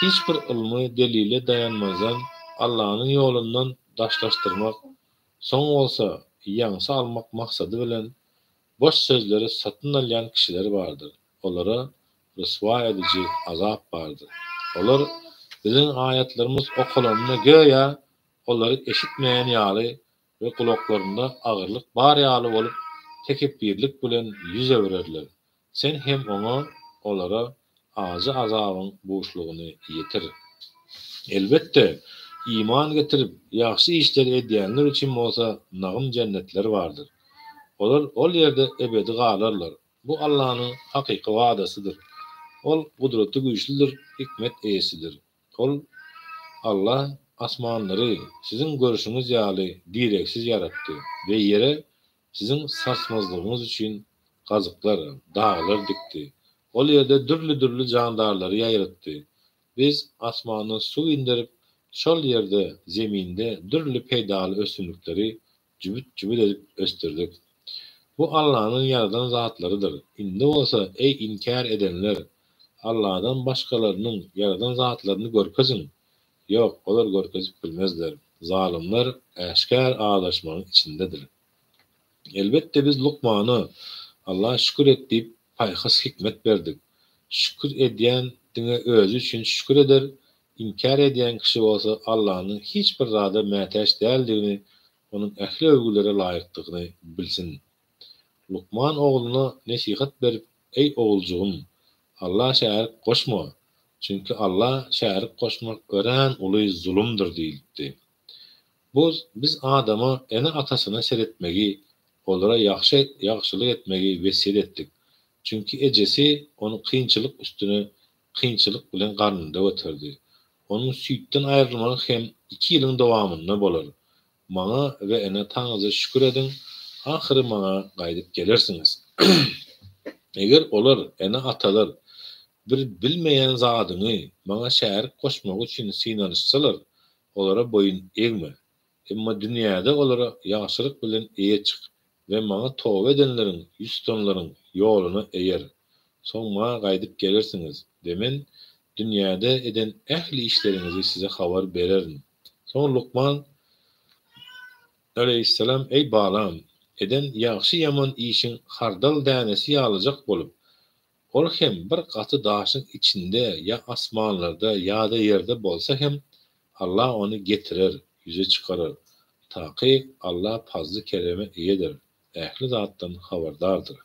hiç bir ylmy delile daýanmazdan Allanyň ýolundan daşlaşdyrmak, soň bolsa ýaňsa almak maksady bilen boş sözleri satyn alýan kişiler bardyr. Olara ryswa ediji azap bardyr. Olar Biziň aýatlarymyz okalanda göýä olary eşitmeýän ýaly we gulaklarynda agyrlyk bar ýaly bolup tekepbirlik bilen ýüz öwrerler. Sen hem oňa, olara, ajy azabyň buşlugyny ýetir. Elbetde, iman getirip, ýagşy işleri edýänler üçin bolsa nagym jennetler bardyr. Olar ol ýerde ebedi galarlar. Bu Allanyň hakyky wadasydyr. Ol Gudraty güýçlüdir, hikmet eýesidir. Ol, Alla, asmanlary, siziň görşüňiz ýaly, diregsiz ýaratdy we ýere Siziň sarsmazlygyňyz üçin gazyklar, daglar dikdi. Ol ýerde dürli-dürli jandarlary ýaratdy. Biz asmandan suw inderip, şol ýerde, zeminde dürli peýdaly ösümlikleri jübüt-jübüt edip ösdürdik. Bu Allanyň ýaradan zatlarydyr. Indi bolsa, eý inkär edenler, Alladan başgalarynyň ýaradan zatlaryny görkeziň! Ýok, olar görkezip bilmezler. Zalymlar äşgär azaşmagyň içindedir. Elbetde biz Lukmana, Alla şükür et diýip paýhas-hikmet berdik. Şükür edýän diňe özi üçin şükür eder, inkär edýän kişi bolsa Allanyň hiç bir zada mätäç däldigini, onuň ähli öwgülere laýykdygyny bilsin. Lukman ogluna nesihat berip, Eý oguljygym, Alla şärik goşma, çünki Alla şärik goşmak örän uly zulumdyr diýlipdi. Buz biz adama ene-atasyna seretmegi, olara ýagşy ýagşylyk etmegi wesýet etdik. Çünki ejesi ony kynçylyk üstüne. kynçylyk bilen garnynda göterdi. Onuň süýtden aýrylmagy hem iki ýylyň dowamynda bolar. Maňa we ene-ataňyza şükür ediň, ahyry maňa gaýdyp gelersiňiz. Eger olar, ene-atalar, bir bilmeýän zadyňy maňa şärik goşmak üçin synanyşsalar, olara boýun egme. Emma dünýäde olara ýagşylyk bilen eýe çyk we maňa toba edenleriň, ýüz tutanlaryň, ýoluna eýer. Soň maňa gaýdyp gelersiňiz we men dünýäde eden ähli işleriňizi size habar bererin. Soň Lukman aleýhissalam, Eý, balam! Eden ýagşy-ýaman işiň hardal dänesi ýalyjak bolup, ol hem bir gaty daşyň içinde ýa asmanlarda ýa-da ýerde bolsa hem, Allah ony getirer, ýüze çykarar. Takyk, Allah pazly-kereme eýedir, ähli zatdan habardardyr.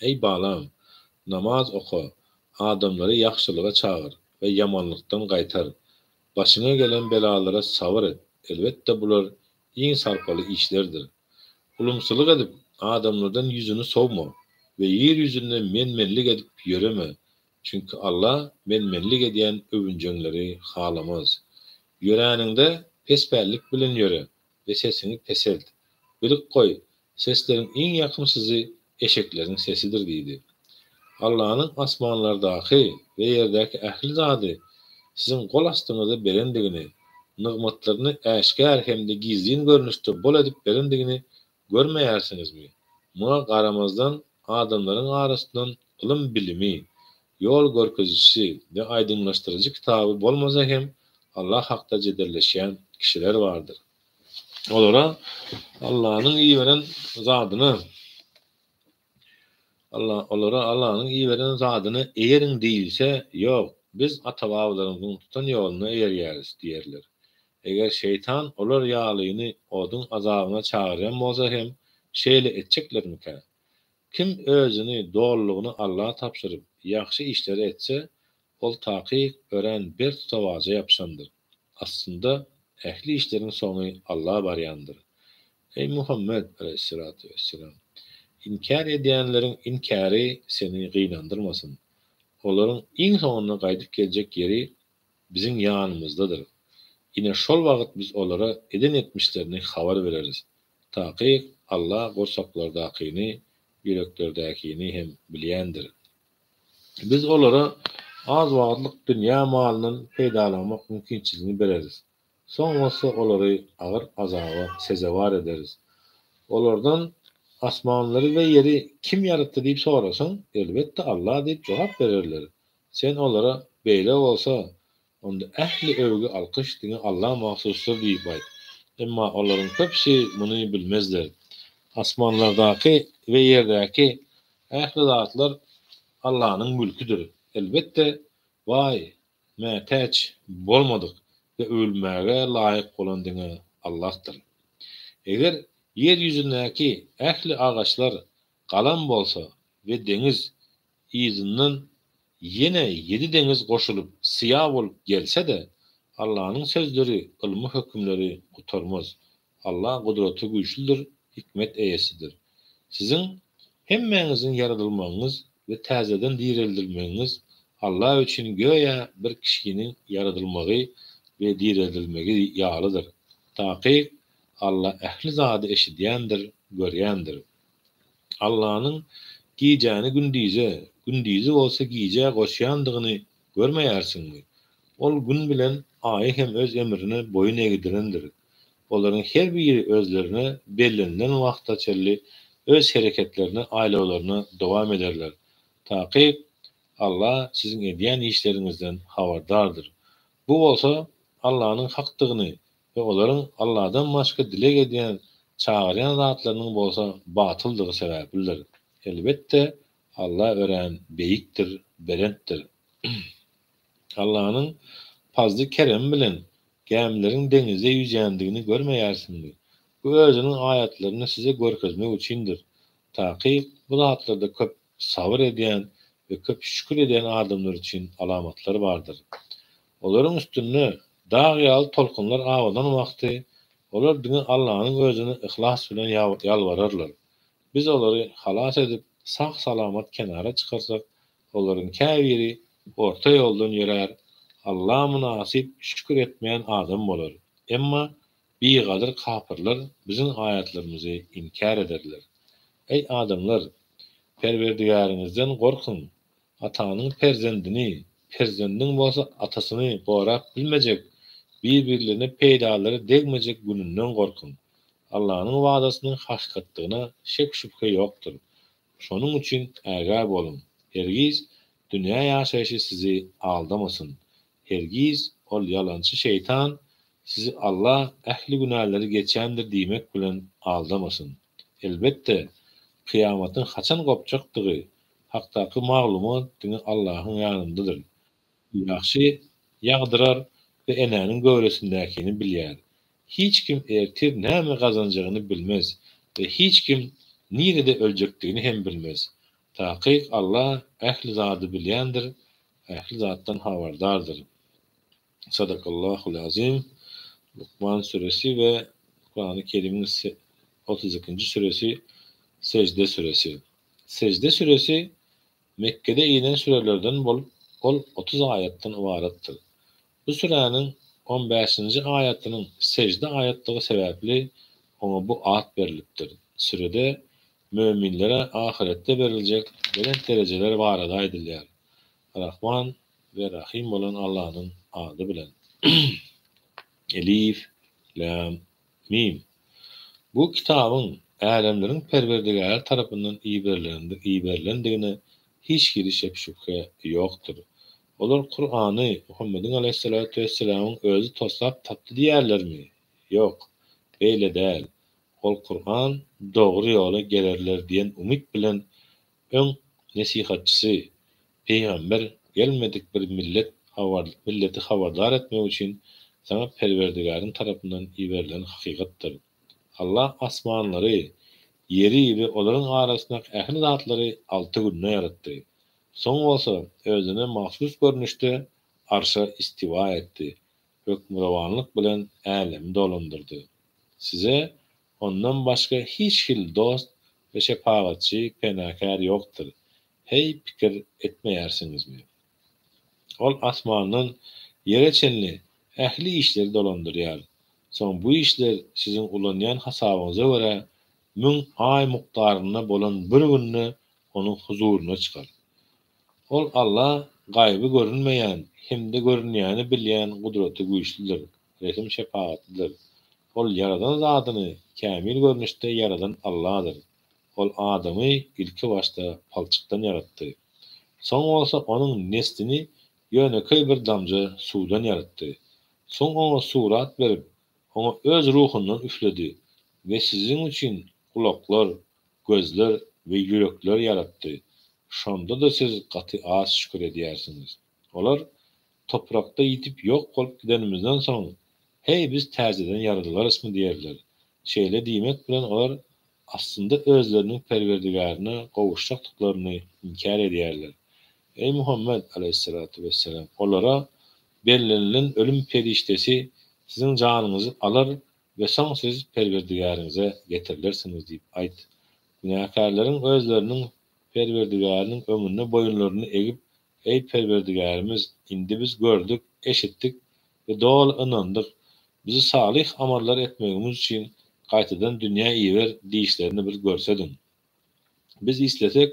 Eý, balam! Namaz oka, adamlary ýagşylyga çagyr we ýamanlykdan gaýtar. Başyňa gelen belalara sabyr et, elbetde bular iň sarpaly işlerdir. Ulumsylyk edip, adamlardan ýüzüňi sowma we ýer ýüzünde men-menlik edip ýöreme, çünki Allah men-menlik edýän öwünjeňleri halamaz. Ýöräniňde pespällik bilen ýöre we sesiňi peselt. Bilip goý, sesleriň iň ýakymsyzy eşekleriň sesidir diýdi. Allanyň asmanlardaky we ýerdäki ähli zady siziň gol astyňyza berendigini, nygmatlaryny äşgär hem-de gizlin görnüşde bol edip berendigini görmeýärsiňizmi? Muňa garamazdan, adamlaryň arasyndan ylym-bilimi, ýol görkezijisi we aýdyňlaşdyryjy kitaby bolmasa hem Allah hakda jedelleşýän kişiler bardyr. Olara Allanyň iberen zadyna Alla olara Allanyň iberen zadyna eýeriň diýilse, Ýok, biz ata-babalarymyzyň tutan ýoluna eýerýäris diýerler. Eger şeýtan olar ýalyny oduň azabyna çagyrýan bolsa hem şeýle etjeklermikä? Kim özüni dolulygyna Alla tabşyryp, ýagşy işleri etse, ol takyk örän berk tutawaja ýapyşandyr. Aslynda, ähli işleriň soňy Alla barýandyr. Eý, Muhammet, aleýhissalatu wesselam! Inkär edýänleriň inkäri seni gynandyrmasyn. Olaryň iň soňunda gaýdyp geljek ýeri Biziň ýanymyzdadyr. Ine şol wagt Biz olara eden etmişlerini habar bereris. Takyk, Alla gursaklardakyny, ýüreklerdäkini hem bilýändir. Biz olara az wagtlyk dünýä malyndan peýdalanmak mümkinçiligini bereris. Soň bolsa olary agyr azaba sezewar ederis. Olardan, Asmanlary we ýeri kim ýaratdy diýip sorasaň, Elbetde Alla diýip jogap bererler. Sen olara, Beýle bolsa, onda ähli öwgi-alkyş diňe Alla mahsusdyr diýip aýt. Emma olaryň köpüsi muny bilmezler. Asmanlardaky we ýerdäki ähli zatlar Allanyň mülküdir. Elbetde, baý, mätäç bolmadyk we öwülmäge laýyk bolan diňe Allahdyr. Eger ýer ýüzündäki ähli agaçlar galam bolsa we deňiz yzyndan ýene ýedi deňiz goşulyp syýa bolup gelse-de, Allanyň sözleri, ylmy hökümleri gutarmaz. Alla gudraty güýçlüdir, hikmet eýesidir. Siziň hemmäňiziň ýaradylmagyňyz we täzeden direldilmegiňiz Alla üçin göýä bir kişiniň ýaradylmagy we direldilmegi ýalydyr. Takyk, Alla ähli zady eşidýändir, görýändir. Allanyň gijäni gündize, gündizi bolsa gijä goşýandygyny görmeýärsiňmi? Ol Gün bilen Aýy hem öz emrine boýun egdirendir. Olaryň her biri özlerine bellenilen wagta çenli öz hereketlerine, aýlawlaryna dowam ederler. Takyk, Alla siziň edýän işleriňizden habardardyr. Bu bolsa Allanyň hakdygyny we olaryň Alladan başga dileg edýän, çagyrýan zatlarynyň bolsa batyldygy sebäplidir. Elbetde, Alla örän beýikdir, belentdir. Allanyň pazly-keremi bilen gämileriň deňizde ýüzýändigini görmeýärsiňmi? Bu Özüniň aýatlaryny size görkezmek üçindir. Takyk, bu zatlarda köp sabyr edýän we köp şükür edýän adamlar üçin alamatlar bardyr. Olaryň üstünde dag ýaly tolkunlar abanan wagty, olar diňe Allanyň Özüne yhlas bilen ýalbararlar. Biz olary halas edip, sag-salamat kenara çykarsak, olaryň käbiri. orta ýoldan ýörär, Alla mynasyp şükür etmeýän adam bolar. Emma bigadyr kapyrlar biziň aýatlarymyzy inkär ederler. Eý adamlar! Perwerdigäriňizden gorkuň! Atanyň perzendini, perzendiň bolsa atasyny gorap bilmejek, bir-birlerine peýdalary degmejek gününden gorkuň! Allanyň wadasynyň hakykatdygyna şek-şübhe ýokdur. Şonuň üçin ägä boluň! Hergiz dünýä ýaşaýşy sizi aldamasyn. Hergiz ol ýalançy şeýtan sizi Alla ähli günäleri geçýändir diýmek bilen aldamasyn. Elbetde, kyýamatyň haçan gopjakdygy hakdaky maglumat diňe Allahyň ýanyndadyr. Ýagşy ýagdyrar we enäniň göwresindäkini bilýär. Hiç kim ertir näme gazanjagyny bilmez we hiç kim nirede öljekdigini hem bilmez. Takyk Alla ähli zady bilýändir, ähli zatdan habardardyr. Sadakallahul azim. Lukman süresi we Kurany Kerimiň 32-nji süresi Sejde süresi. Sejde süresi Mekgede inen sürelerden bolup, ol 30 aýatdan ybaratdyr. Bu süräniň on bäşinji aýatynyň sejde aýatdygy sebäpli oňa bu at berlipdir. Sürede möminlere ahyretde beriljek belent derejeler barada aýdylýar. Rahman we Rahym bolan Allanyň ady bilen. Elif, Läm, Mim. Bu kitabyň älemleriň Perwerdigäri tarapyndan iberilendigine hiç hili şek-şübhe ýokdur. Olar Kurany Muhammediň aleýhissalatu wessalamyň özi toslap tapdy diýýärlermi? Ýok, beýle däl. Ol Kuran dogry ýola gelerler diýen umyt bilen öň nesihatçysy, pygamber, gelmedik bir millet milleti habardar etmek üçin saňa Perwerdigäriň tarapyndan iberilen hakykatdyr. Allah asmanlary, ýeri we olaryň arasyndaky ähli zatlary alty günde ýaratdy. Soň bolsa özüne mahsus görnüşde Arşa istiwa etdi, hökmürowanlyk bilen älemi dolandyrdy. Size Ondan başga hiç hili dost we şepagatçy, penakär ýokdur. Heý, pikir etmeýärsiňizmi? Ol asmandan ýere çenli ähli işleri dolandyrýar. Soň bu işler siziň ulanýan hasabyňyza görä müň aý mukdarynda bolan bir günde Onuň huzuryna çykar. Ol Alla gaýyby görünmeýän hem-de görünýäni bilýän gudraty güýçlüdir, rehim-şepagatlydyr. Ol ýaradan zadyny kämil görnüşde ýaradan Alladyr. Ol adamy ilki başda palçykdan ýaratdy. Soň bolsa onuň neslini ýönekeý bir damja suwdan ýaratdy. Soň oňa surat berip, oňa öz ruhundan üfledi we siziň üçin gulaklar, gözler we ýürekler ýaratdy. Şonda-da siz gaty az şükür edýärsiňiz. Olar, Toprakda ýitip ýok bolup gidenimizden soň, heý, biz täzeden ýaradylarysmy diýerler. Şeýle diýmek bilen olar aslynda özleriniň Perwerdigärine gowuşjakdyklaryny inkär edýärler. Eý, Muhammet, aleýhissalatu wessalam, olara, Bellenilen ölüm perişdesi siziň janyňyzy alar we soň siz Perwerdigäriňize getirilersiňiz diýip aýt. Günäkärleriň özleriniň Perwerdigäriniň öňünde boýunlaryny egip Eý, Perwerdigärimiz, indi biz gördük, eşitdik we doly ynandyk. Bizi salyh amallar etmegimiz üçin gaýtadan dünýä iber diýişlerini bir görsediň. Biz islesek,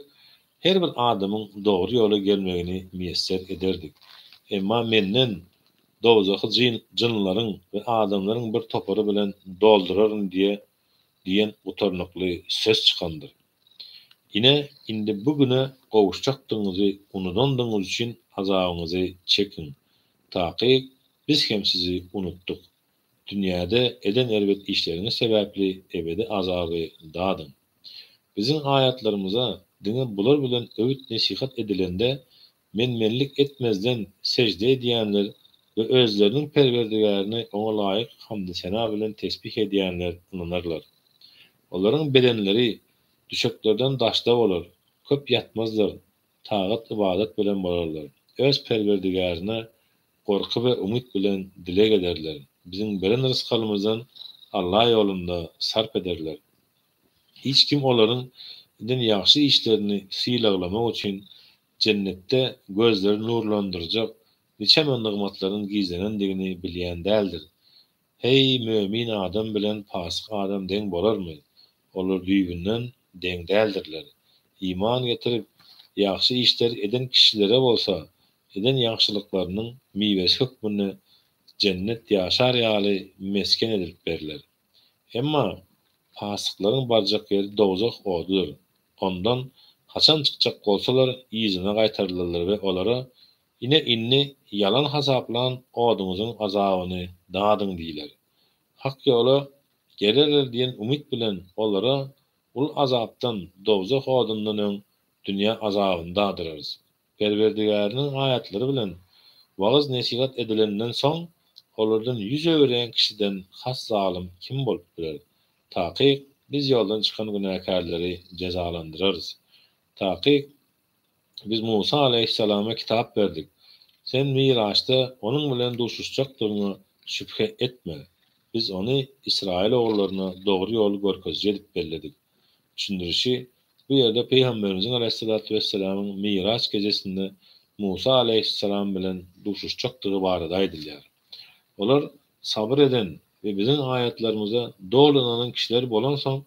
her bir adamyň dogry ýola gelmegini miýesser ederdik. Emma menden dowzahy jynlaryň we adamlaryň bir topary bilen dolduraryn diýe diýen gutarnykly söz çykandyr. Ine, indi bu güne gowuşjakdygyňyzy unudandygyňyz üçin azabyňyzy çekiň. Takyk, biz hem sizi unutdyk. Dünýäde eden erbet işleriňiz sebäpli ebedi azaby dadyň. Biziň aýatlarymyza diňe bular bilen öwüt-nesihat edilende Men-menlik etmezden sežde edýänler we özleriniň Perwerdigärini Oňa laýyk hamdy-sena bilen tesbih edýänler ynanarlar. Olaryň bedenleri düşeklerden daşda bolar, köp ýatmazlar, tagat-ybadat bilen bolarlar. Öz Perwerdigärine gorky we umyt bilen dileg ederler. Biziň beren rysgalymyzdan Alla ýolunda sarp ederler. Hiç kim olaryň eden ýagşy işlerini sylaglamak üçin. Jennetde gözleri nurlandyrjak niçeme nygmatlaryň gizlenendigini bilýän däldir. Heý, mömin adam bilen pasyk adam deň bolarmy? Olar düýbünden deň däldirler. Iman getirip, ýagşy işleri eden kişilere bolsa, eden ýagşylyklarynyň miwesi hökmünde jennet ýaşar ýaly mesgen edilip berler. Emma pasyklaryň barjak ýeri dowzah odudyr. Ondan haçan çykjak bolsalar, yzyna gaýtarylarlar we olara, Ine indi ýalan hasaplan oduňyzyň azabyny dadyň diýler. Hak ýola gelerler diýen umyt bilen olara uly azapdan, dowzah odundan öň dünýä azabyny dadyrarys. Perwerdigäriniň aýatlary bilen wagyz-nesihat edilenden soň, olardan ýüz öwürýän kişiden has zalym kim bolup biler? Takyk, Biz ýoldan çykan günäkärleri jezalandyrarys. Takyk, Biz Musa alaýhyssalama kitap berdik. Sen Miraçda onuň bilen duşuşjakdygyňa şübhe etme. Biz ony Ysraýyl ogullaryna dogry ýoly görkeziji edip belledik. Düşündirişi, Bu ýerde Pygamberimiziň alaýhyssalatu wessalamyň Miraç gejesinde Musa alaýhyssalam bilen duşuşjakdygy barada aýdylýar. Olar sabyr eden we biziň aýatlarymyza doly ynanan kişiler bolansoň,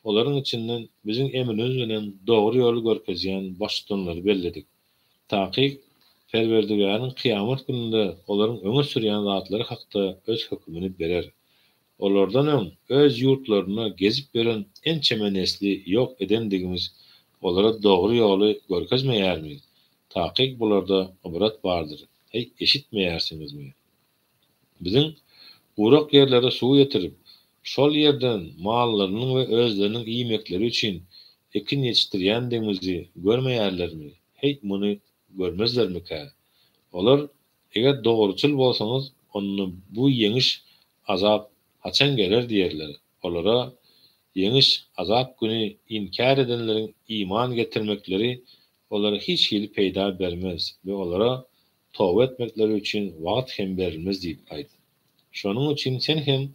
olaryň içinden biziň emrimiz bilen dogry ýoly görkezýän baştutanlary belledik. Takyk, Perwerdigäriň kyýamat gününde olaryň öňe sürýän zatlary hakda öz hökümini berer. Olardan öň öz ýurtlarynda gezip ýören ençeme nesli ýok edendigimiz olara dogry ýoly görkezmeýärmi? Takyk bularda ybrat bardyr. Heý, eşitmeýärsiňizmi? Biziň gurak ýerlere suw ýetirip, şol ýerden mallarynyň we özleriniň iýmekleri üçin ekin ýetişdirýändigimizi görmeýärlermi? Heý, muny görmezlermikä? Olar Eger dogruçyl bolsaňyz, onda bu ýeňiş, azap, haçan geler diýerler. Olara, Ýeňiş, azap güni inkär edenleriň iman getirmekleri olara hiç hili peýda bermez we olara toba etmekleri üçin wagt hem berilmez diýip aýt. Şonuň üçin sen hem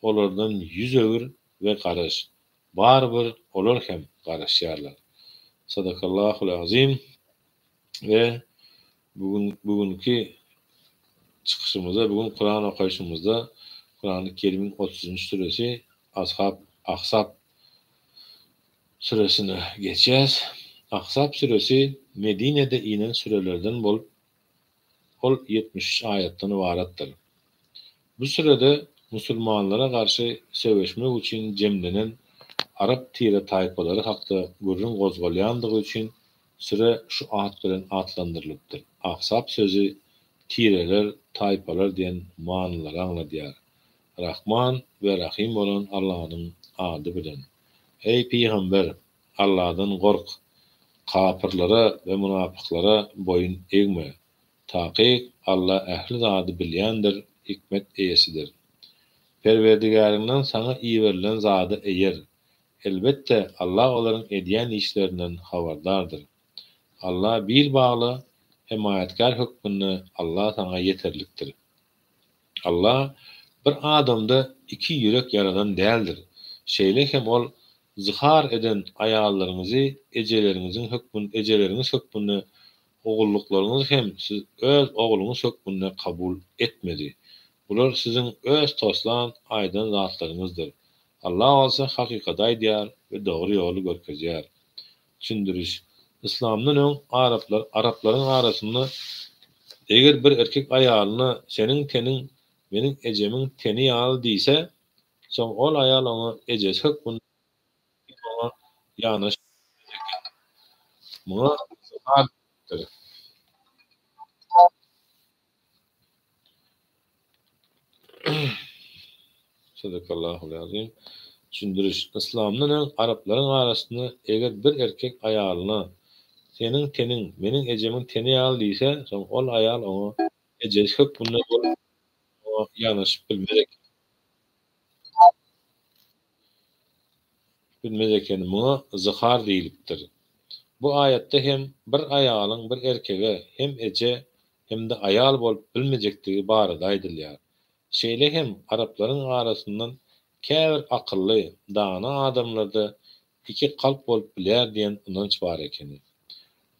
olardan ýüz öwür we garaş. Barybir olar hem garaşýarlar. Sadakallahul azim we Bu gün bu günki çykyşymyzda, bu gün Kuran okaýşymyzda Kurany Kerimiň otuzynjy süresi Ashab Ahzab süresine geçýäs. Ahzab süresi Medinede inen sürelerden bolup, ol 73 aýatdan ybaratdyr. Bu sürede musulmanlara garşy söweşmek üçin jemlenen arap tire-taýpalary hakda gürrüň gozgalýandygy üçin Süre şu at bilen atlandyrylypdyr. Ahzap sözi tireler, taýpalar diýen manylary aňladýar. Rahman we Rahym bolan Allanyň ady bilen. Eý, pygamber! Alladan gork! Kapyrlara we mynapyklara boýun egme! Takyk, Alla ähli zady bilýändir, hikmet eýesidir. Perwerdigäriňden saňa iberilen zada eýer! Elbetde, Allah olaryň edýän işlerinden habardardyr. Alla bil bagla, hemaýatkär hökmünde Allah saňa ýeterlikdir. Allah bir adamda iki ýürek ýaradan däldir. Şeýle hem Ol zyhar eden aýallaryňyzy ejeleriňiziň ejeleriňiz hökmünde ogullyklaryňyzy hem siz öz ogluňyz hökmünde kabul etmedi. Bular siziň öz toslan, aýdan zatlaryňyzdyr. Allah bolsa hakykaty aýdýar we dogry ýoly görkezýär. Düşündiriş, Yslamdan öň araplar araplaryň arasynda eger bir erkek aýalyna seniň teniň meniň ejemiň teni ýaly diýse, soň ol aýal oňa ejesi hökmünde oňa ýanaşyp bilmez eken. Muňa zyhar diýlipdir. Sadakallahul azim. Düşündiriş, Yslamdan öň araplaryň arasynda eger bir erkek aýalyna Seniň teniň meniň ejemiň teni ýaly diýse, soň ol aýal oňa ejesi hökmünde bolup oňa ýanaşyp bilmez eken. Bilmez ekeni. Muňa zyhar diýlipdir. Bu aýatda hem bir aýalyň bir erkege hem eje hem-de aýal bolup bilmejekdigi barada aýdylýar. Şeýle hem araplaryň arasyndan käbir akylly, dana adamlarda iki kalp bolup bilýär diýen ynanç bar ekeni.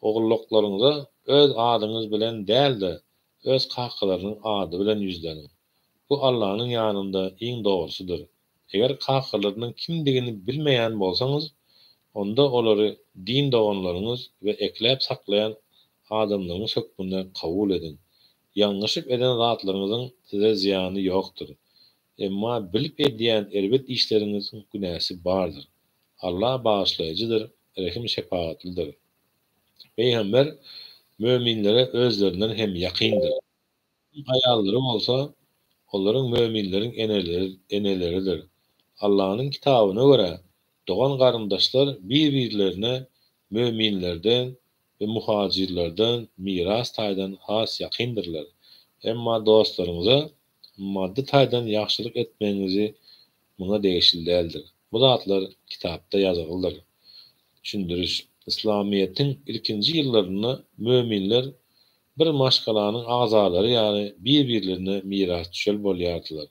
Ogullaklaryňyza öz adyňyz bilen däl-de, öz kakalarynyň ady bilen ýüzleniň. Bu Allanyň ýanynda iň dogrusydyr. Eger kakalarynyň kimdigini bilmeýän bolsaňyz, onda olary din doganlaryňyz we ekläp saklaýan adamlaryňyz hökmünde kabul ediň. Ýalňyşyp eden zatlaryňyzyň size zyýany ýokdur. Emma bilip edýän erbet işleriňiziň günäsi bardyr. Allah bagyşlaýjydyr, rehim-şepagatlydyr. Pygamber möminlere özlerinden hem ýakyndyr. Onuň aýallary bolsa, olaryň möminleriň eneleridir. Allanyň kitabyna görä, dogan-garyndaşlar bir-birlerine möminlerden we muhajirlerden miras taýdan has ýakyndyrlar. Emma dostlaryňyza maddy taýdan ýagşylyk etmegiňizi muňa degişli däldir. Bu zatlar kitapda ýazgylydyr. Düşündiriş, Yslamyýetiň ilkinji ýyllarynda möminler bir maşgalanyň agzalary ýaly bir-birlerine mirasdüşer bolýardylar.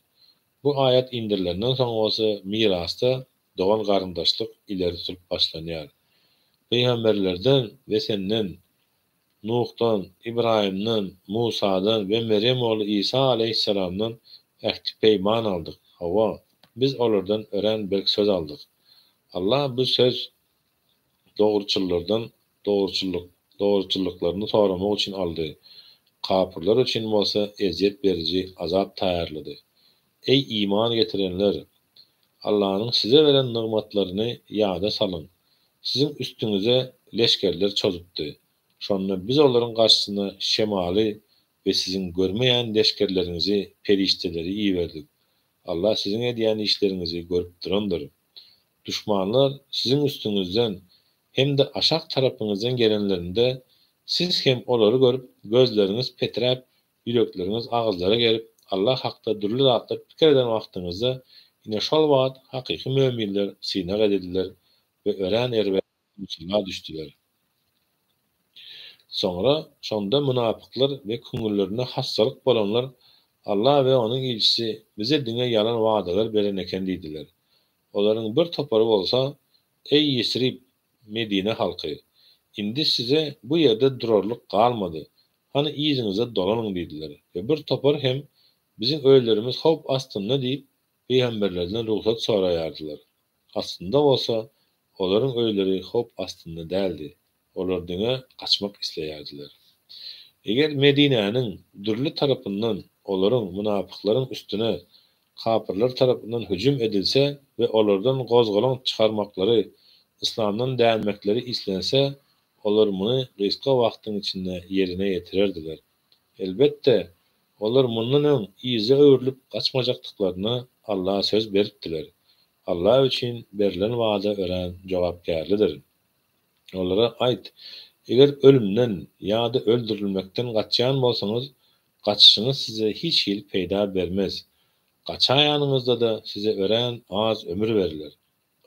Bu aýat indirilenden soň bolsa mirasda dogan-garyndaşlyk ileri tutulyp başlanýar. Pygamberlerden we senden, Nuhdan, Ybraýymdan, Musadan we Merýem ogly Isa aleýhissalamdan ähti-peýman aldyk, hawa, biz olardan örän berk söz aldyk. Allah bu söz dogruçyllardan dogruçyllyk dogruçyllyklaryny soramak üçin aldy, kapyrlar üçin bolsa ezýet beriji azap taýýarlady. Eý, iman getirenler! Allanyň size beren nygmatlaryny ýada salyň! Siziň üstüňize leşgerler çozupdy. Şonda Biz olaryň garşysyna şemaly we siziň görmeýän leşgerleriňizi, perişdeleri iberdik. Alla siziň edýän işleriňizi görüp durandyr. Duşmanlar siziň üstüňizden hem-de aşak tarapyňyzdan gelenlerinde, siz hem olary görüp, gözleriňiz peträp, ýürekleriňiz agyzlara gelip, Allah hakda dürli zatlar pikir eden wagtyňyzda, ine şol wagt hakyky möminler synag edildiler we örän erbet howsala düşdüler. Soňra şonda mynapyklar we köňüllerinde hassalyk bolanlar Allah we Onuň ilçisi bize diňe ýalan wadalar beren eken diýdiler. Olaryň bir topary bolsa, Eý Ýesrib, Medine halky! Indi size bu ýerde durarlyk galmady. Hany yzyňyza dolanyň diýdiler. We bir topar hem, Biziň öýlerimiz howp astynda diýip, pygamberlerden rugsat soraýardylar. Aslynda bolsa, olaryň öýleri howp astynda däldi. Olar diňe gaçmak isleýärdiler. Eger Medinäniň dürli tarapyndan olaryň, mynapyklaryň, üstüne kapyrlar tarapyndan hüjüm edilse we olardan gozgalaň çykarmaklary, yslamdan dänmekleri islense, olar muny gysga wagtyň içinde ýerine ýetirerdiler. Elbetde, olar mundan öň yza öwrülip gaçmajakdyklaryna Alla söz beripdiler. Alla üçin berlen wada örän jogapkärlidir. Olara aýt, Eger ölümden ýa-da öldürilmekden gaçýan bolsaňyz, gaçyşyňyz size hiç hili peýda bermez. Gaçaýanyňyzda-da size örän az ömür berler.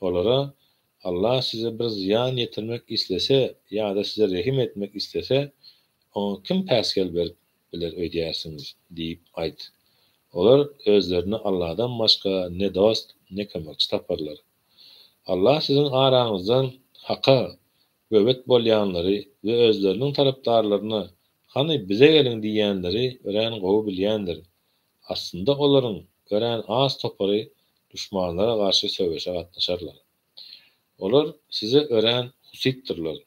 Olara, Allah size bir zyýan ýetirmek islese ýa-da size rehim etmek islese, oňa kim päsgel berip biler öýdýärsiňiz? diýip aýt. Olar özlerine Allahdan başga ne dost, ne kömekçi taparlar. Allah siziň araňyzdan haka böwet bolýanlary we özleriniň tarapdarlaryna Hany, bize geliň diýýänleri örän gowy bilýändir. Aslynda olaryň örän az topary duşmanlara garşy söweşe gatnaşarlar. Olar size örän husytdyrlar.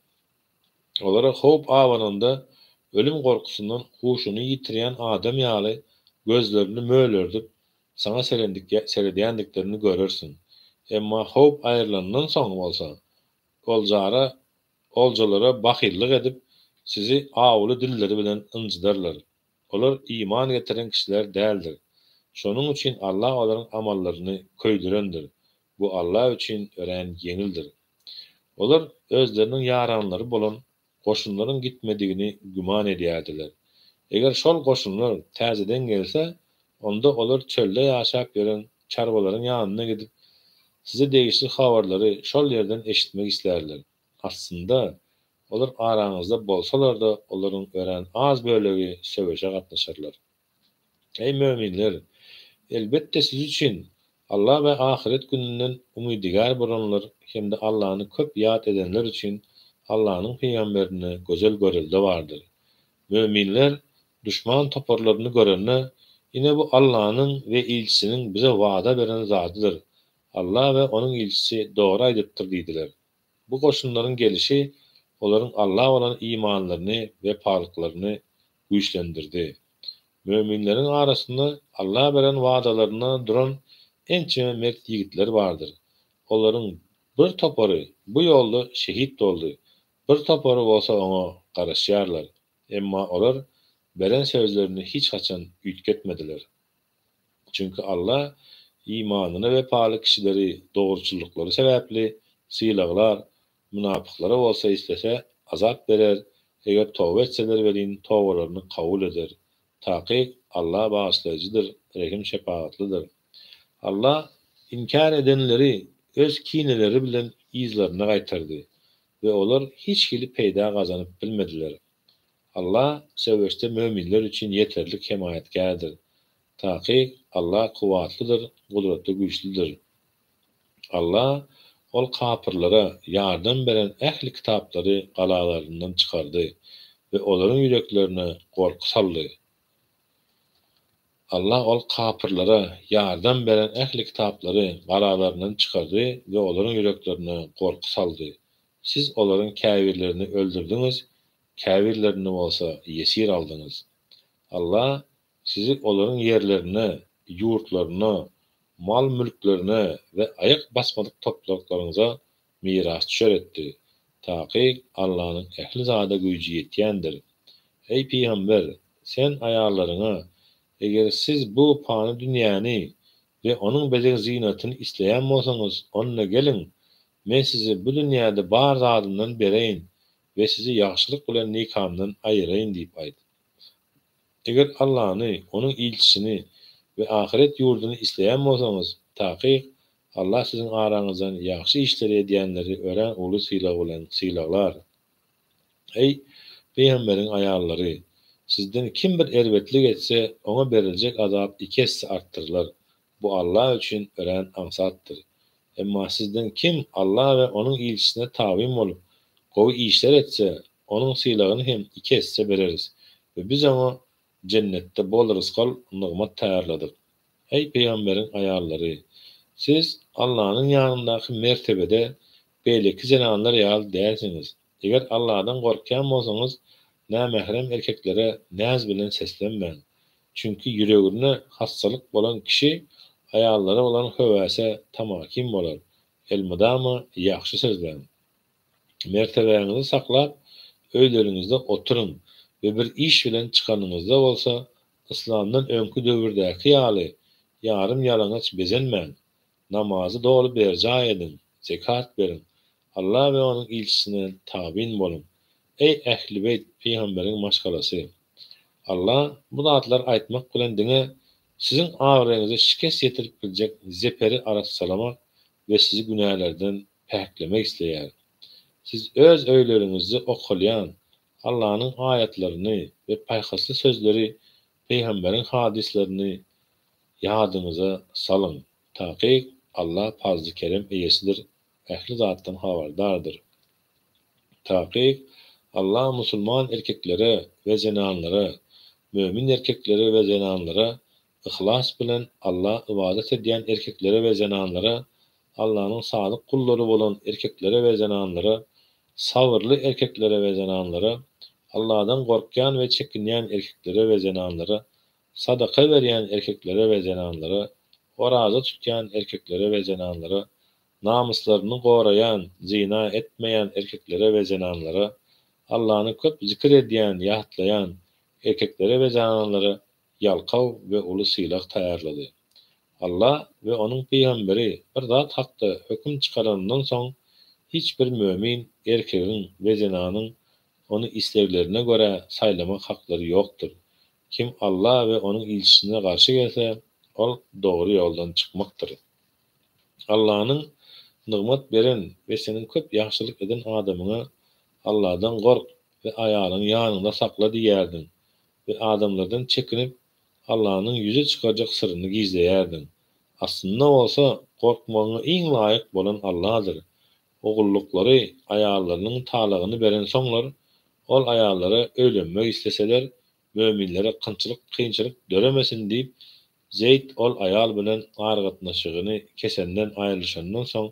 Olara howp abananda ölüm gorkusyndan huşuny ýitirýän adam ýaly gözlerini mölerdip, saňa seredýändiklerini görersiň. Emma howp aýrylandan soň bolsa, oljara, oljalara bahyllyk edip, sizi awuly dilleri bilen ynjydarlar. Olar iman getiren kişiler däldir. Şonuň üçin Allah olaryň amallaryny köýdürendir. Bu Allah üçin örän ýeňildir. Olar özleriniň ýaranlary bolan goşunlaryň gitmedigini güman edýärdiler. Eger şol goşunlar täzeden gelse, onda olar çölde ýaşap ýören çarwalaryň ýanyna gidip, size degişli habarlary şol ýerden eşitmek islärler. Aslynda, olar araňyzda bolsalar-da, olaryň örän az bölegi söweşe gatnaşarlar. Eý, möminler! Elbetde, siz üçin Alla we ahyret gününden umydygär bolanlar hem-de Allany köp ýat edenler üçin Allanyň pygamberinde gözel görelde bardyr. Möminler duşman toparlaryny görende, Ine bu Allanyň we ilçisiniň bize wada beren zadydyr. Alla we Onuň ilçisi dogry aýdypdyr diýdiler. Bu goşunlaryň gelişi olaryň Alla bolan imanlaryny, wepalyklaryny güýçlendirdi. Möminleriň arasynda Alla beren wadalarynda duran ençeme mert ýigitler bardyr. Olaryň bir topary bu ýolda şehit boldy, bir topary bolsa oňa garaşýarlar. Emma olar beren sözlerini hiç haçan üýtgetmediler. Çünki Alla imanyna wepaly kişileri dogruçyllyklary sebäpli sylaglar, mynapyklara bolsa islese azap berer, eger toba etseler welin tobalaryny kabul eder. Takyk Alla bagyşlaýjydyr, rehim-şepagatlydyr. Alla inkär edenleri öz kineleri bilen yzlaryna gaýtardy we olar hiç hili peýda gazanyp bilmediler. Allah söweşde möminler üçin ýeterlik hemaýatkärdir. Takyk, Allah kuwwatlydyr, gudratda güýçlüdir. Allah ol kapyrlara ýardam beren ähli kitaplary galalaryndan çykardy we olaryň ýüreklerine gorky saldy. Allah ol kapyrlara ýardam beren ähli kitaplary galalaryndan çykardy we olaryň ýüreklerine gorky saldy. Siz olaryň käbirlerini öldürdiňiz, käbirlerini bolsa ýesir aldyňyz. Allah sizi olaryň ýerlerine, ýurtlaryna, mal-mülklerine we aýak basmadyk topraklaryňyza mirasdüşer etdi. Takyk, Allanyň ähli zada güýji ýetýändir. Eý, pygamber! Sen aýallaryňa, Eger siz bu pany dünýäni we onuň bezeg-zynatyny isleýän bolsaňyz, onda geliň, men size bu dünýäde bar zadyndan bereýin we sizi ýagşylyk bilen nikamdan aýyraýyn diýip aýt. Eger Allany, Onuň ilçisini we ahyret ýurduny isleýän bolsaňyz, takyk, Allah siziň araňyzdan ýagşy işleri edýänleri örän uly sylag bilen sylaglar. Eý, pygamberiň aýallary! Sizden kim bir erbetlik etse, oňa beriljek azap iki esse artdyrylar. Bu Allah üçin örän aňsatdyr. Emma sizden kim Allah we Onuň ilçisine tabyn bolup, gowy işler etse, onuň sylagyny hem iki esse bereris we biz oňa Jennetde bol rysgal, nygmat taýýarladyk. Eý, pygamberiň aýallary! Siz Allanyň ýanyndaky mertebede beýleki zenanlar ýaly dälsiňiz. Eger Alladan gorkýan bolsaňyz, nämährem erkeklere näz bilen seslenmäň. Çünki ýüreginde hassalyk bolan kişi aýallara bolan höwese tamakin bolar. Elmydama ýagşy sözläň. Mertebäňizi saklap, öýleriňizde oturyň we bir iş bilen çykanyňyzda bolsa, yslamdan öňki döwürdäki ýaly ýarym-ýalaňaç bezenmäň. Namazy doly berjaý ediň, zekat beriň, Alla we Onuň ilçisine tabyn boluň. Eý, Ähli-beýt, pygamberiň maşgalasy! Alla bu zatlary aýtmak bilen diňe siziň abraýyňyza şikes ýetirip biljek zeperi arassalamak we sizi günälerden päklemek isleýär. Siz öz öýleriňizde okalýan Allanyň aýatlaryny we paýhasly sözleri pygamberiň hadyslaryny ýadyňyza salyň. Takyk, Alla pazly-kerem eýesidir, ähli zatdan habardardyr. Takyk, Alla musulman erkeklere we zenanlara, mömin erkeklere we zenanlara Yhlas bilen Alla ybadat edýän erkeklere we zenanlara, Allanyň sadyk gullary bolan erkeklere we zenanlara, sabyrly erkeklere we zenanlara, Alladan gorkýan we çekinýän erkeklere we zenanlara, sadaka berýän erkeklere we zenanlara, oraza tutýan erkeklere we zenanlara, namyslaryny goraýan, zyna etmeýän erkeklere we zenanlara, Allany köp zikir edýän, ýatlaýan, erkeklere we zenanlara ýalkaw we uly sylag taýýarlady. Alla we Onuň pygamberi bir zat hakda höküm çykaranyndan soň, hiç bir mömin erkegiň we zenanyň ony isleglerine görä saýlamak haklary ýokdur. Kim Alla we Onuň ilçisine garşy gelse, ol dogry ýoldan çykmakdyr. Allanyň nygmat beren we seniň köp ýagşylyk eden adamyňa Alladan gork we aýalyňy ýanyňda sakla diýýärdiň we adamlardan çekinip, Allanyň ýüze çykarjak syryny gizleýärdiň. Aslynda bolsa, gorkmagyňa iň laýyk bolan Alladyr. Ogullyklary aýallarynyň talagyny berensoňlar, ol aýallara öýlenmek isleseler, möminlere kynçylyk kynçylyk döremesin diýip, Zeýd ol aýal bilen aragatnaşygyny kesenden aýrylyşandan soň,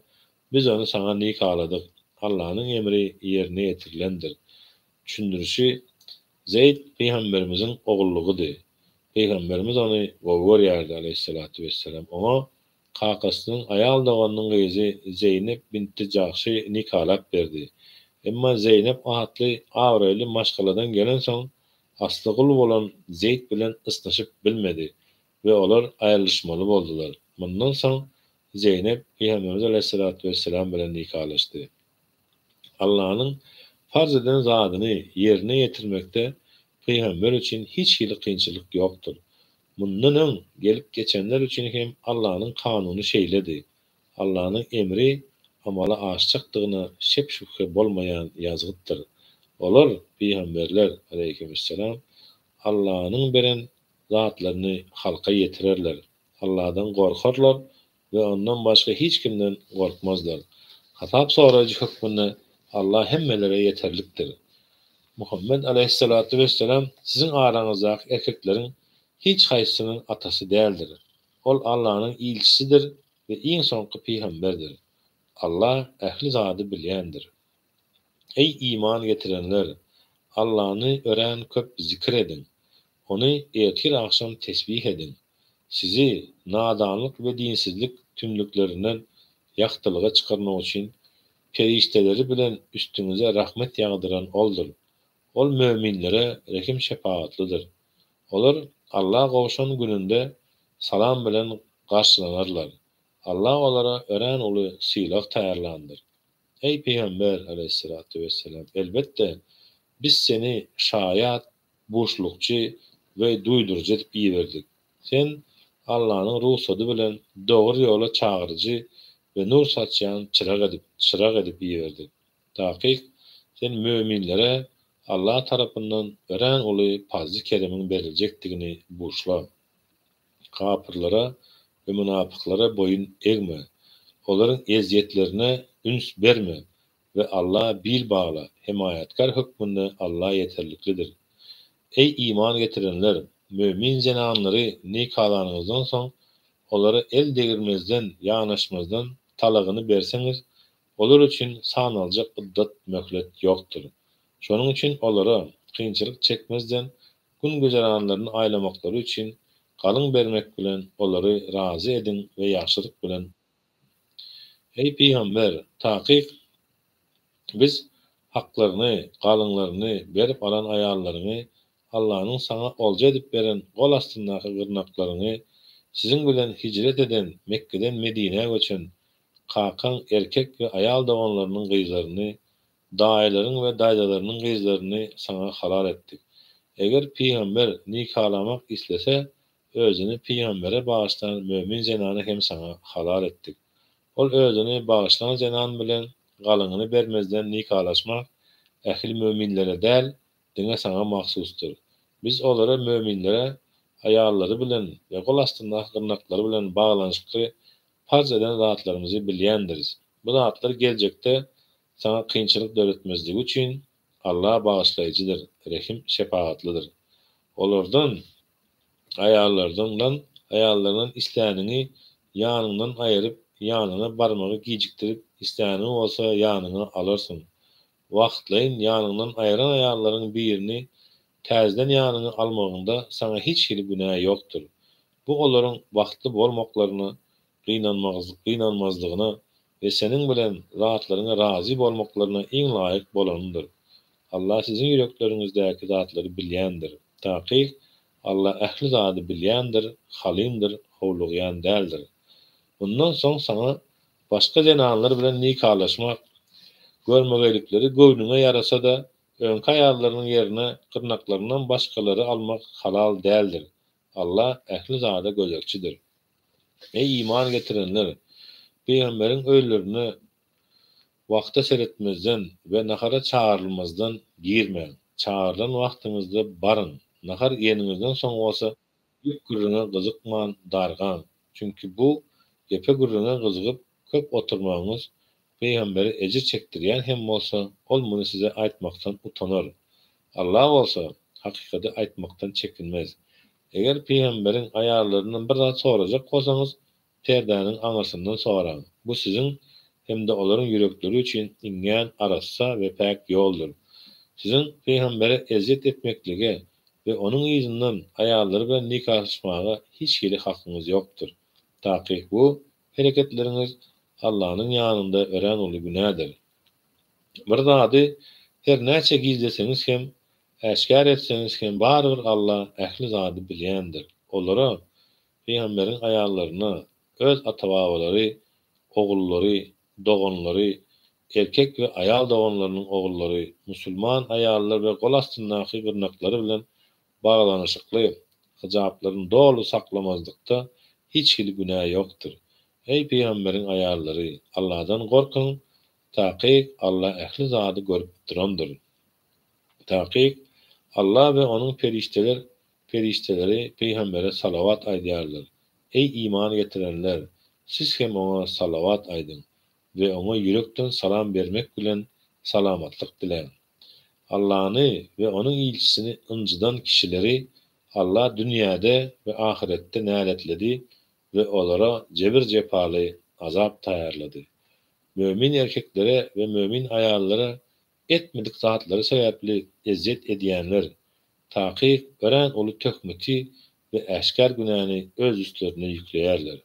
biz ony saňa nikaladyk. Allanyň emri ýerine ýetirilendir. Düşündirişi, Zeýd pygamberimiziň ogullygydy. Pygamberimiz ony gowy görýärdi aleýhissalatu wessalam. Oňa kakasynyň aýal doganynyň gyzy Zeýnep binti Jahşy nikalap berdi. Emma Zeýnep atly abraýly maşgaladan gelensoň, asly gul bolan Zeýd bilen ysnyşyp bilmedi we olar aýrylyşmaly boldular. Mundan soň Zeýnep Pygamberimiz aleýhissalatu wessalam bilen nikalaşdy. Allanyň parz eden zadyny ýerine ýetirmekde pygamber üçin hiç hili kynçylyk ýokdur. Mundan öň gelip geçenler üçin hem Allanyň kanuny şeýledi. Allanyň emri amala aşjakdygyna şek-şübhe bolmaýan ýazgytdyr. Olar, pygamberler, aleýhimüsselam, Allanyň beren zatlaryny halka ýetirerler. Alladan gorkarlar we Ondan başga hiç kimden gorkmazlar. Hasap soraýjy hökmünde Alla hemmelere ýeterlikdir. Muhammet aleýhissalatu wesselam siziň araňyzdaky erkekleriň hiç haýsysynyň atasy däldir. Ol Allanyň ilçisidir we iň soňky pygamberdir. Alla ähli zady bilýändir. Eý iman getirenler! Allany örän köp zikir ediň! Ony ertir-agşam tesbih ediň! Sizi nadanlyk we dinsizlik tümlüklerinden ýagtylyga çykarmak üçin perişdeleri bilen üstüňize rahmet ýagdyran Oldur. Ol möminlere rehim-şepagatlydyr. Olar Alla gowşan gününde salam bilen garşylanarlar. Alla olara örän uly sylag taýýarlandyr. Eý, pygamber, aleýhissalatu wesselam, elbetde, Biz seni şaýat, buşlukçy we duýduryjy edip iberdik. Sen Allanyň rugsady bilen dogry ýola çagyryjy we nur saçýan çyrag edip, çyrag edip iberdik. Takyk, sen möminlere Alla tarapyndan örän uly pazly-keremiň beriljekdigini buşla. Kapyrlara we mynapyklara boýun egme, olaryň ezýetlerine üns berme we Alla bil bagla, hemaýatkär hökmünde Alla ýeterliklidir. Eý, iman getirenler! Mömin zenanlary nikalanyňyzdan soň, olara el degirmezden, ýanaşmazdan talagyny berseňiz, olar üçin sanaljak yddat, möhlet, ýokdur. Şonuň üçin olara, kynçylyk çekmezden, gün-güzeranlaryny aýlamaklary üçin galyň bermek bilen olary razy ediň we ýagşylyk bilen Eý, pygamber, takyk Biz haklaryny, galyňlaryny, berip alan aýallaryňy, Allanyň saňa olja edip beren gol astyndaky gyrnaklaryňy, siziň bilen hijret eden, Mekgeden Medinä göçen, kakaň erkek we aýal doganlarynyň gyzlaryny, Daýylaryň we daýzalarynyň gyzlaryny saňa halal etdik. Eger pygamber nikalamak islese, özüni pygambere bagyşlan mömin zenany hem saňa halal etdik. Ol özüni bagyşlan zenan bilen galyňyny bermezden nikalaşmak ähli möminlere däl, diňe saňa mahsusdyr. Biz olara, möminlere, aýallary bilen we gol astyndaky gyrnaklary bilen baglanyşykly parz eden zatlarymyzy bilýändiris. Bu zatlar geljekde saňa kynçylyk döretmezligi üçin Alla bagyşlaýjydyr, rehim-şepagatlydyr. Olardan, aýallardan, aýallardan isläniňi ýanyňdan aýyryp, ýanyna barmagy gijikdirip, isläniňi bolsa ýanyňa alarsyň. Wagtlaýyn ýanyňdan aýyran aýallaryň birini täzeden ýanyňa almagyňda saňa hiç hili günä ýokdur. Bu olaryň bagtly bolmaklaryna, gynanmazlygyna we seniň bilen zatlaryňa razy bolmaklaryna iň laýyk bolanydyr. Allah siziň ýürekleriňizdäki zatlary bilýändir. Takyk, Allah ähli zady bilýändir, Halymdyr, howlugýan däldir. Mundan soň saňa başga zenanlar bilen nikalaşmak, görmegeýlikleri göwnüňe ýarasa-da, öňki aýallarynyň ýerine gyrnaklaryndan başgalary almak halal däldir. Allah ähli zada gözegçidir. Eý, iman getirenler! Pygamberiň öýlerine wagta seretmezden we nahara çagyrylmazdan girmäň. Çagyrylan wagtyňyzda baryň, nahar iýeniňizden soň bolsa gep-gürrüňe gyzykman dargaň. Çünki bu gepe-gürrüňe gyzygyp köp oturmagyňyz. Pygambere ejir çekdirýän hem bolsa, ol muny size aýtmakdan utanar. Allah bolsa, hakykaty aýtmakdan çekinmez. Eger Pygamberiň aýallaryndan bir zat sorajak bolsaňyz, perdäniň aňyrsyndan soraň. Bu siziň hem-de olaryň ýürekleri üçin iňňän arassa we päk ýoldur. Siziň Pygambere ezýet etmeklige we onuň yzyndan aýallary bilen nikalaşmaga hiç hili hakyňyz ýokdur. Takyk bu hereketleriňiz Allanyň ýanynda örän uly günädir. Bir zady her näçe gizleseňiz hem, äşgär etseňiz hem barybir Alla ähli zady bilýändir. Olara, pygamberiň aýallaryna, öz ata-babalary, ogullary, doganlary, erkek we aýal doganlarynyň ogullary, musulman aýallar we gol astyndaky gyrnaklary bilen baglanyşykly hyjaplaryny doly saklamazlykda hiç hili günä ýokdur. Eý, pygamberiň aýallary, Alladan gorkuň, takyk Alla ähli zady görüp durandyr. Takyk, Alla we Onuň perişdeler perişdeleri pygambere salawat aýdýarlar. Eý, iman getirenler, siz hem oňa salawat aýdyň we oňa ýürekden salam bermek bilen salamatlyk diläň. Allany we Onuň ilçisini ynjydan kişileri Alla dünýäde we ahyretde näletledi we olara jebir-jepaly azap taýýarlady. Mömin erkeklere we mömin aýallara etmedik zatlary sebäpli ezýet edýänler, takyk örän uly töhmeti we äşgär günäni öz üstlerine ýükleýärler.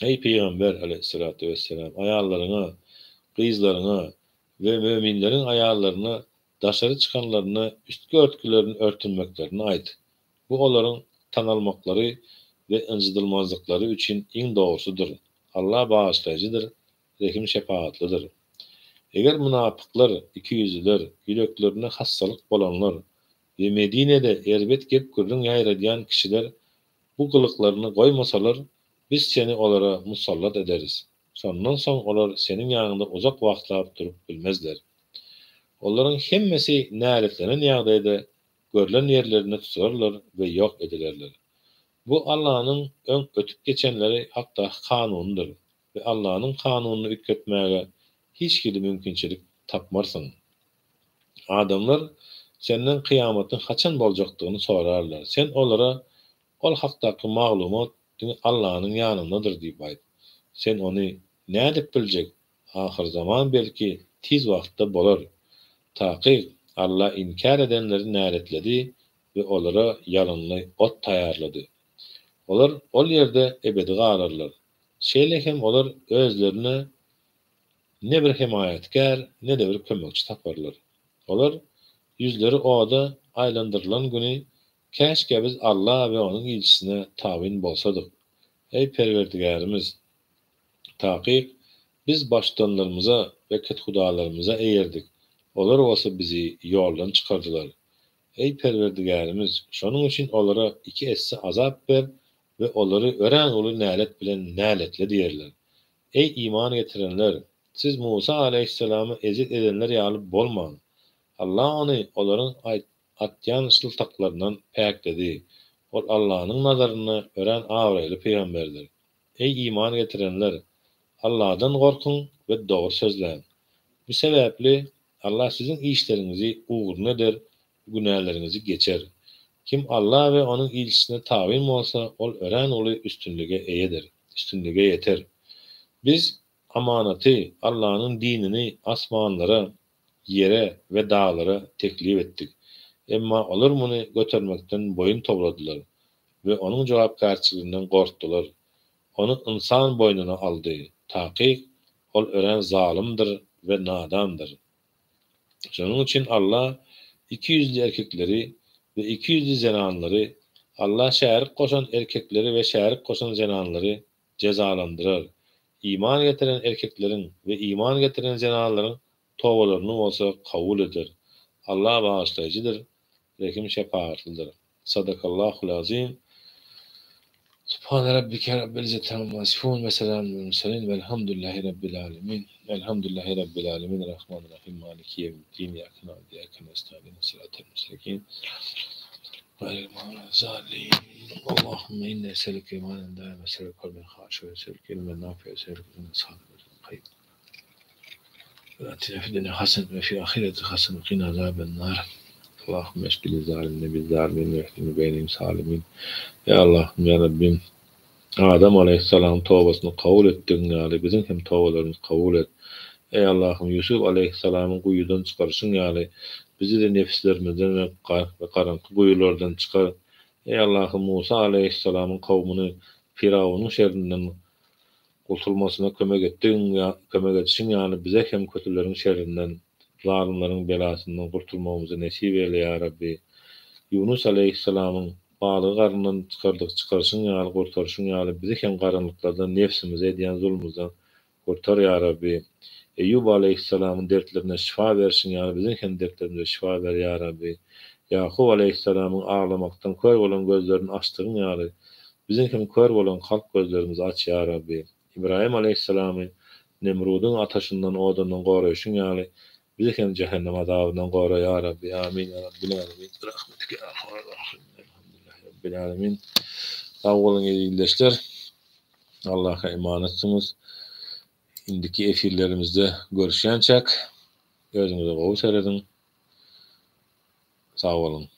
Eý, pygamber, aleýhissalatu wesselam, aýallaryňa, gyzlaryňa we möminleriň aýallaryna daşary çykanlarynda üstki örtgülerini örtünmeklerini aýt. Bu olaryň tanalmaklary we ynjydylmazlyklary üçin iň dogrusydyr. Allah bagyşlaýjydyr, rehim-şepagatlydyr. Eger mynapyklar, ikiýüzlüler, ýüreklerinde hassalyk bolanlar we Medinede erbet gep-gürrüň ýaýradýan kişiler bu gylyklaryny goýmasalar, Biz seni olara musallat ederis. Şondan soň olar seniň ýanyňda uzak wagtlap durup bilmezler. Olaryň hemmesi näletlenen ýagdaýda görlen ýerlerinde tutularlar we ýok edilerler. Bu Allanyň öň ötüp geçenleri hakdaky kanunydyr we Allanyň kanunyny üýtgetmäge hiç hili mümkinçilik tapmarsyň. Adamlar senden kyýamatyň haçan boljakdygyny sorarlar. Sen olara Ol hakdaky maglumat diňe Allanyň ýanyndadyr diýip aýt. Sen ony nädip biljek, ahyrzaman belki tiz wagtda bolar. Takyk, Alla inkär edenleri näletledi we olara ýalynly ot taýýarlady. Olar ol ýerde ebedi galarlar. Şeýle hem olar özlerine ne bir hemaýatkär, ne-de bir kömekçi taparlar. Olar ýüzleri oda aýlandyrylan güni Käşgä biz Alla we Onuň ilçisine tabyn bolsadyk. Eý, Perwerdigärimiz! Takyk, biz baştutanlarymyza we kethudalarymyza eýerdik, olar bolsa bizi ýoldan çykardylar. Eý, Perwerdigärimiz! Şonuň üçin olara iki esse azap ber we olary örän uly nälet bilen näletle diýerler. Eý, iman getirenler! Siz Musa alaýhyssalama ezýet edenler ýaly bolmaň. Alla ony olaryň atýan şyltaklaryndan päkledi. Ol Allanyň nazarynda örän abraýly pygamberdir. Eý, iman getirenler! Alladan gorkuň we dogry sözläň. Bu sebäpli Alla siziň işleriňizi ugruna eder, günäleriňizi geçer. Kim Alla we Onuň ilçisine tabyn bolsa, ol örän uly üstünlige eýedir, üstünlige ýeter. Biz amanaty, Allanyň dinini asmanlara, ýere we daglara teklip etdik. Emma olar muny götermekden boýun towladylar we onuň jogapkärçiliginden gorkdular. Ony ynsan boýnuna aldy. Takyk, ol örän zalymdyr we nadandyr. Şonuň üçin Alla ikiýüzli erkekleri we ikiýüzli zenanlary, Alla şärik goşan erkekleri we şärik goşan zenanlary jezalandyrar. Iman getiren erkekleriň we iman getiren zenanlaryň tobalaryny bolsa kabul eder. Allah bagyşlaýjydyr, rehim-şepagatlydyr. Sadakallahul azim. Subhane rabbike rabbil izzeti amma ýasifun we selamun alel murselin velhamdülillahi rabbil alemin. Elhamdülillahi rabbil alemin Errahmanirrahim Maliki ýevmiddin Iyyake na'budu ve iyyake nestaîn Sıratal müstakim Gayril mağdubi Allahümme inne eselüke imanen daime eselüke kalben haşi'en eselüke ilmen nafi'en eselüke ilmen sâlihen. Atina fid dünýa haseneten we fil ahireti haseneten we qina azaben nar. Allahümme eşkili zalimine biz zalimin we ehdini beýnehim salimin. Ýa Allahym ýa Rabbim Adam aleýhissalamyň tobasyny kabul etdigiň ýaly biziň hem tobalarymyzy kabul et. Eý Allahym Ýusup aleýhissalamyň guýudan çykaryşyň ýaly bizi-de nefislerimizden we garaňky guýulardan çykar. Eý Allahym Musa aleýhissalamyň kowmuny Firawunyň şerrinden gutulmasyna kömek etdigiň kömek edişiň ýaly bize hem kötüleriň şerrinden, zalymlaryň belasyndan gurtulmagymyzy nesip eýle ýa Rabbi. Ýunus aleýhissalamyň balygy garnyndan çykardyk çykaryşyň ýaly gurtaryşyň ýaly bizi hem garanlyklardan nebsimize edýän zulumyzdan gurtar ýa Rabbi. Eýýub aleýhissalamyň dertlerine şyfa berşiň ýaly biziň hem dertlerimize şyfa ber ýa Rabbi. Ýakup aleýhissalamyň aglamakdan kör bolan gözlerini açdygyň ýaly Biziň hem kör bolan kalp gözlerimizi aç, ýa Rabbi. Ybraýym aleýhissalamy Nemrudyň ataşyndan, odundan goraýşyň ýaly, bizi hem jähennem azabyndan gora, ýa Rabbi. Amin, ýa Rabbil alemin. Birahmetike ýa Erhamer Rahimin. Elhamdülillahi Rabbil alemin. Sag boluň eziz ildeşler. Allaha emanetsyňyz. Indiki efirlerimizde görüşýänçäk, özüňize gowy serediň. Sag boluň.